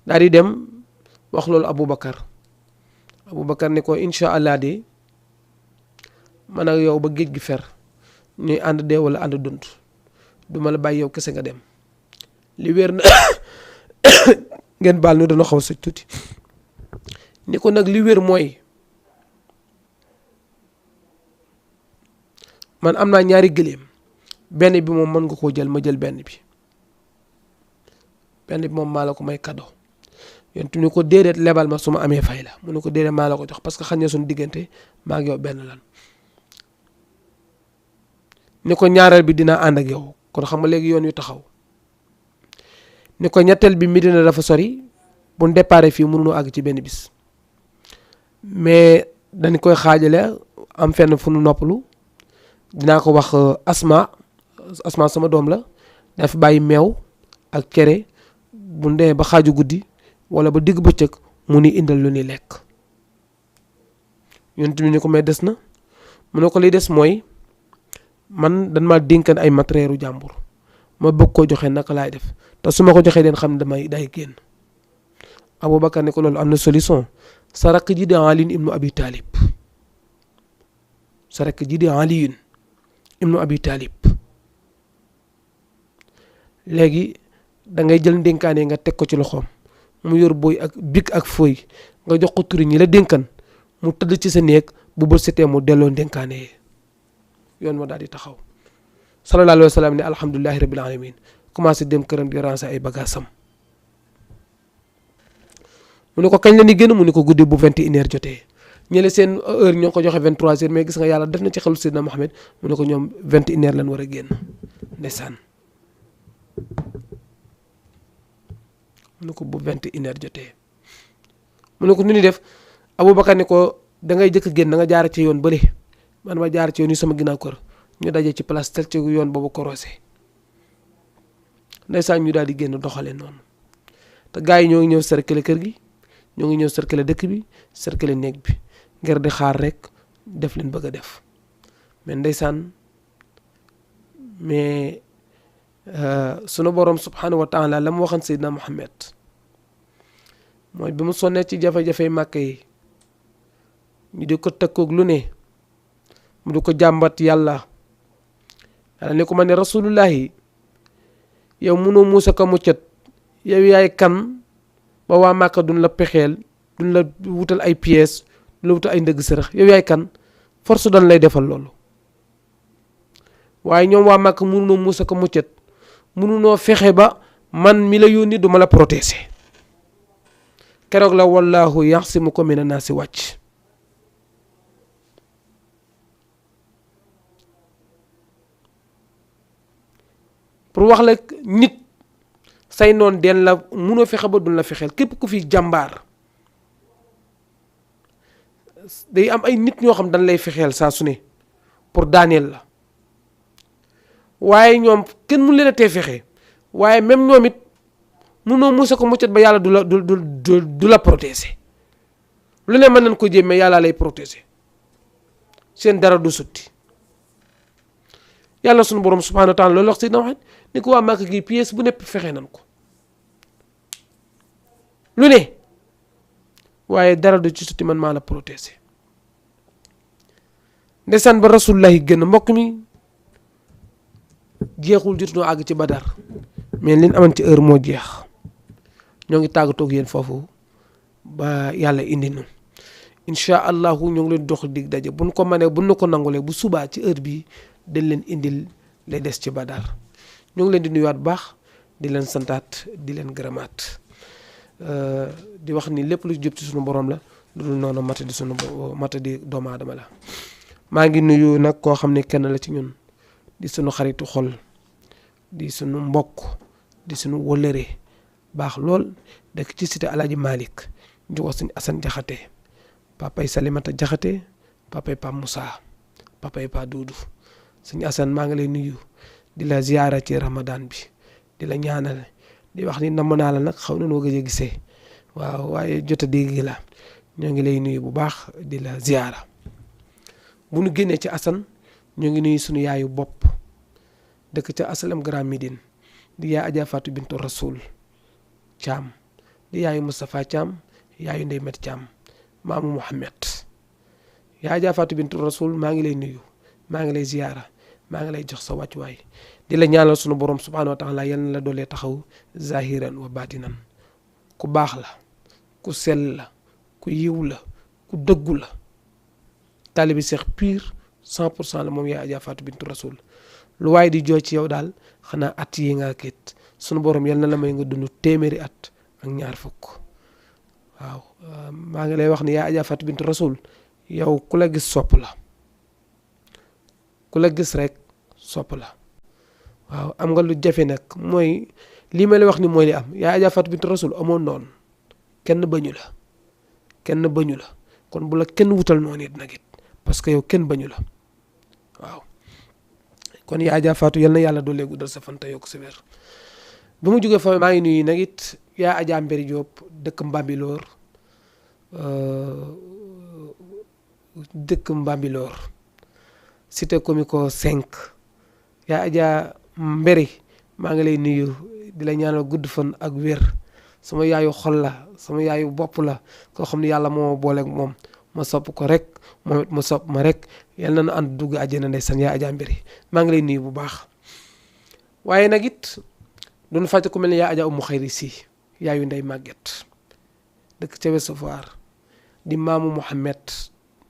daal di dem wax loolu Aboubacar ne ko incha allah de man ak yow ba géej gi fer ñuy ànd dee wala ànd dund duma la bàyyi yow kese nga dem li wér na ngeen baal nu dana xaw soj tuuti ni ko nag li wér mooy man am naa ñaari gëléem benn bi moom mën nga koo jël ma jël benn bi moom maa la ko may cadeau yontu ni ko déedéet lebal ma su ma amee fay la mu ne ko déedéet maa la ko jox parce que xam ne suñu diggante maa ngi yow benn lan ni ko ñaareel bi dinaa ànd ak yow kon xam nga léegi yoon yu taxaw ni ko ñetteel bi Medina dafa sori bu ñu déparé fii mënuñoo àgg ci benn bis mais dañ koy xaajale am fenn fu nu noppalu dinaa ko wax Asma sama doom la daa fi bàyyi meew ak cere bu ndee ba xaaju guddi wala ba digg bëccëg mu ni indal lu ni lekk yonent bi ni ko may des na mu ne ko li des mooy man dan ma dénkan ay matériel u jàmbur ma bëgg koo joxe naka laay def te su ma ko joxee den xam ne day génn Aboubacar ne ko loolu am na solution sa rakk ji di Ali ibnu Abi Talib léegi da ngay jël ndénkaane nga teg ko ci loxoom mu yor booy ak big ak fooy nga jox ko turi ñi la dénkan mu tëdd ci sa néeg bu bët setee mu delloo ndénkaane yi yoon ma daal di taxaw sallallahu alayhi wa sallam ne alhamdulillahi rabbil alamin commencé dem këram di ranger ay bagaasam mu ne ko kañ la ni génn mu ne ko guddi bu 21h jotee ñële seen heure ñoo ko joxe 23h mais gis nga yàlla def na ci xelu Seydina Mohamed mu ne ko ñoom 21h lañ war a génn ndeysaan mu ne ko bu 21h jotee mu ne ko nu ni def Aboubacar ne ko da ngay jëkk génn da nga jaar ci yoon bële man ma jaar ci yoon yi sama ginnaaw kër ñu daje ci place tel ci yoon boobu korosé ndeysaan ñu daal di génn doxale noonu te gars yi ñoo ngi ñëw cercle kër gi ñoo ngi ñëw cercle dëkk bi cercle néeg bi ngir di xaar rek def leen bëgg a def mais ndeysaan mais sunu borom subhanahu wa taala la mu waxoon Seydina Muhammad mooy bi mu sonnee ci jafe-jafe màkk yi ñu di ko tëkkoog lu ne mu di ko jàmbat yàlla ne ko ma ne rasulullahi yow mënoo muusa ka muccat yow yaay kan ba waa màkka duñ la pexeel duñ la wutal ay pièces duñ la wutal ay ndëgg sërëx yow yaay kan force dañ lay defal loolu waaye ñoom waa màkka mënunoo muusa ka muccat mënunoo fexe ba man mi la yónni du ma la protéger keroog la wallahu yaxsimuka mina naasi wàcc pour wax la nit say noon den la munoo fexe ba duñ la fexeel képp ku fi jàmbaar day am ay nit ñoo xam dañ lay fexeel saa su ne pour daaneel la waaye ñoom kenn mun leen a tee fexe waaye même ñoom it munoo musa ko muccat ba yàlla du la protéger lu ne mën nañ ko jéem mais yàlla lay protéger seen dara du sotti yàlla sunu borom subhanahu wa taala loolu wax Seydina Muhammad ni ko waa Màkka gi pièce bu nepp fexe nañ ko lu ne waaye dara du ci sotti man maa la protéger ndeysaan ba rasulullahi gën mbokk mi jeexul jotunoo àgg ci Badar mais liñ amoon ci heure moo jeex ñoo ngi tàggatoog yéen foofu ba yàlla indi nu incha allahu ñoo ngi leen dox dig daje buñ ko mënee buñ na ko nangulee bu subaa ci heure bi dañ leen indil lay des ci Badar ñoo ngi leen di nuyuwaat bu baax di leen santaat di leen gërëmaat di wax ni lépp lu jub ci sunu borom la lu dul noonu mata di doomu aadama la maa ngi nuyu nag koo xam ne kenn la ci ñun di sunu xaritu xol di sunu mbokk di sunu wëllëre baax lool dëkk ci cité Alaaji Malick ñu wax suñu Assane Jaxate papay Salimata Jaxate papay Pa Moussa papay Pa Doudou suñu Assane maa ngi lay nuyu di la ziyaara ci Ramadan bi di la ñaanal di wax ni namm naa la nag xaw na noo gëj a gisee waaw waaye jot a dégg la ñoo ngi lay nuyu bu baax di la ziyaara bu nu génnee ci Assane ñoo ngi nuyu suñu yaayu bopp dëkk ca Asalam Grand Médine di yaay Adja Fatou Bintou Rasoul Thiam di yaayu Moustapha Thiam yaayu Ndey Met Thiam maamu Mouhamed yaay Adja Fatou Bintou Rasoul maa ngi lay nuyu maa ngi lay ziyaara maa ngi lay jox sa wàccuwaay di la ñaanal sunu borom subhanahu wa taala yal na la doolee taxaw zahiran wa batinan ku baax la ku sell la ku yiw la ku dëggu la taalibi Seex pire 100% la moom yaay Adja Fatou Bintou Rasoul lu waaye di jooy ci yow daal xanaa at yi nga kit sunu borom yal na la may nga dund téeméeri at ak ñaar fukk waaw maa ngi lay wax ni yaay Adja Fatou Bintou Rasoul yow ku la gis sopp la ku la gis rek sopp la waaw am nga lu jafe nag mooy lii ma lay wax ni mooy li am yaay Adja Fatou Bintou Rasoul amoon noonu kenn bañu la kon bu la kenn wutal noonu it nag it parce que yow kenn bañu la waaw kon yaay Adja Fatou yal na yàlla doolee guddal sa fan te yokk sa wér bi mu jógee fa maa ngi nuyu nag it yaay Adja Mbéri Diop dëkk Mbambilor cité comico 5 yaay Adja Mbéri maa ngi lay nuyu di la ñaanal gudd fan ak wér sama yaayu xol la sama yaayu bopp la koo xam ne yàlla moo booleeg moom ma sopp ko rek moom it ma sopp ma rek yal na nu ànd dugg àjjana ndeysaan yaay Adja Mbéri maa ngi lay nuyu bu baax waaye nag it duñu fàtte ku mel ne yaay Adja Umu Xayri Si yaayu Ndey Màgget dëkk ca Ouest Foire di maamu Mouhamed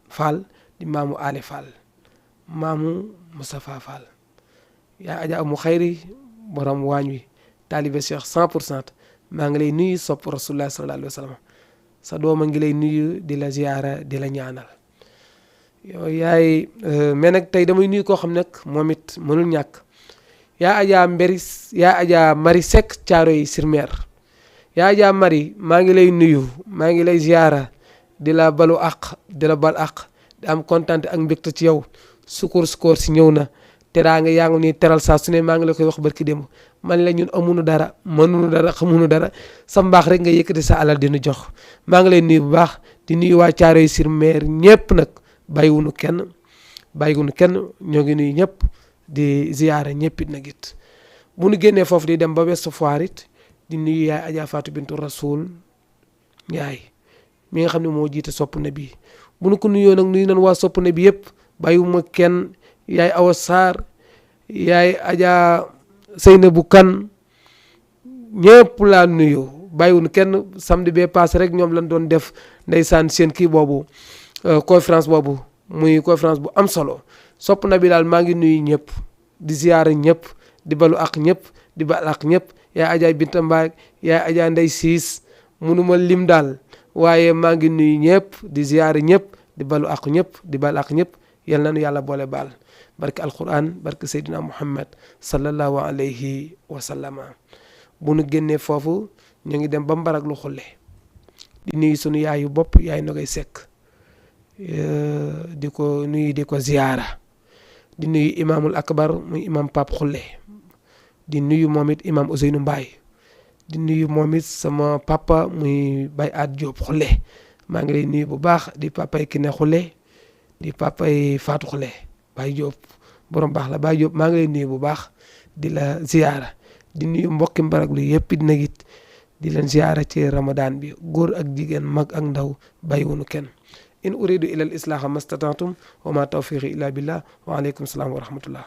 Fall di maamu Ali Fall maamu Moustapha Fall yaa aja amu xayri borom waañ wi taalibe Cheikh 100% maa ngi lay nuyu sopp rasulullah sallallahu alayhi wa sallam sa dooma ngi lay nuyu di la ziyaara di la ñaanal yow yaay mais nag tey damay nuyu koo xam nag moom it mënul ñàkk yaa aja Mari Seck Thiaroye sur Mer yaa aja Mari maa ngi lay nuyu maa ngi lay ziyaara di la balu àq di la bal àq di am kontaan ak mbégte ci yow sukur si ñëw na teraanga yaa ngi nii teral saa su ne maa ngi la koy wax barki démb man la ñun amuñu dara mënuñu dara xamuñu dara sa mbaax rek nga yëkkati sa alal dinu jox maa ngi lay nuyu bu baax di nuyu waa Thiaroye sur Mer ñëpp nag bàyyiwuñu kenn ñoo ngi nuyu ñëpp di ziyaara ñëpp it nag it bu nu génnee foofu di dem ba Ouest Foire it di nuyu yaay Adja Fatou Bintou Rasoul yaay mi nga xam ne moo jiite sopp na bi bu nu ko nuyoo nag nuyu nan waa sopp na bi yëpp bàyyiwuma kenn yaay Awa Sarr yaay Adja Seynabou Kane ñëpp laa nuyu bàyyiwuñu kenn samedi bee passé rek ñoom lañ doon def ndeysaan seen kii boobu conférence boobu muy conférence bu am solo sopp na bi daal maa ngi nuyu ñëpp di ziyaara ñëpp di balu ak ñëpp di bal ak ñëpp yaay Adja Binta Mbaye yaay Adja Ndey Siis munuma lim daal waaye maa ngi nuyu ñëpp di ziyaara ñëpp di balu ak ñëpp di bal ak ñëpp yal na nu yàlla boole baal barke alquran barke Seydina Muhammad sallallahu alayhi wa sallama bu nu génnee foofu ñu ngi dem ba Mbarag lu xulle di nuyu sunu yaayu bopp yaay Nogay Seck di ko nuyu di ko ziyaara di nuyu imaamul akbar muy imam Pape Xulle di nuyu moom it imam Ousseynou Mbaye di nuyu moom it sama papa muy Baye Ad Diop Xulle maa ngi lay nuyu bu baax di papay Kiné Xulle di papay Fatou Xulle Baye Diop borom baax la Baye Diop maa ngi lay nuyu bu baax di la ziyaara di nuyu mbokki Mbarag lu yëpp it nag it di leen ziyaara ci ramadan bi góor ak jigéen mag ak ndaw bàyyiwunu kenn in uridu ila al islaha mastata'tum wa ma tawfiqi illa billah wa alaykum salaam wa rahmatullah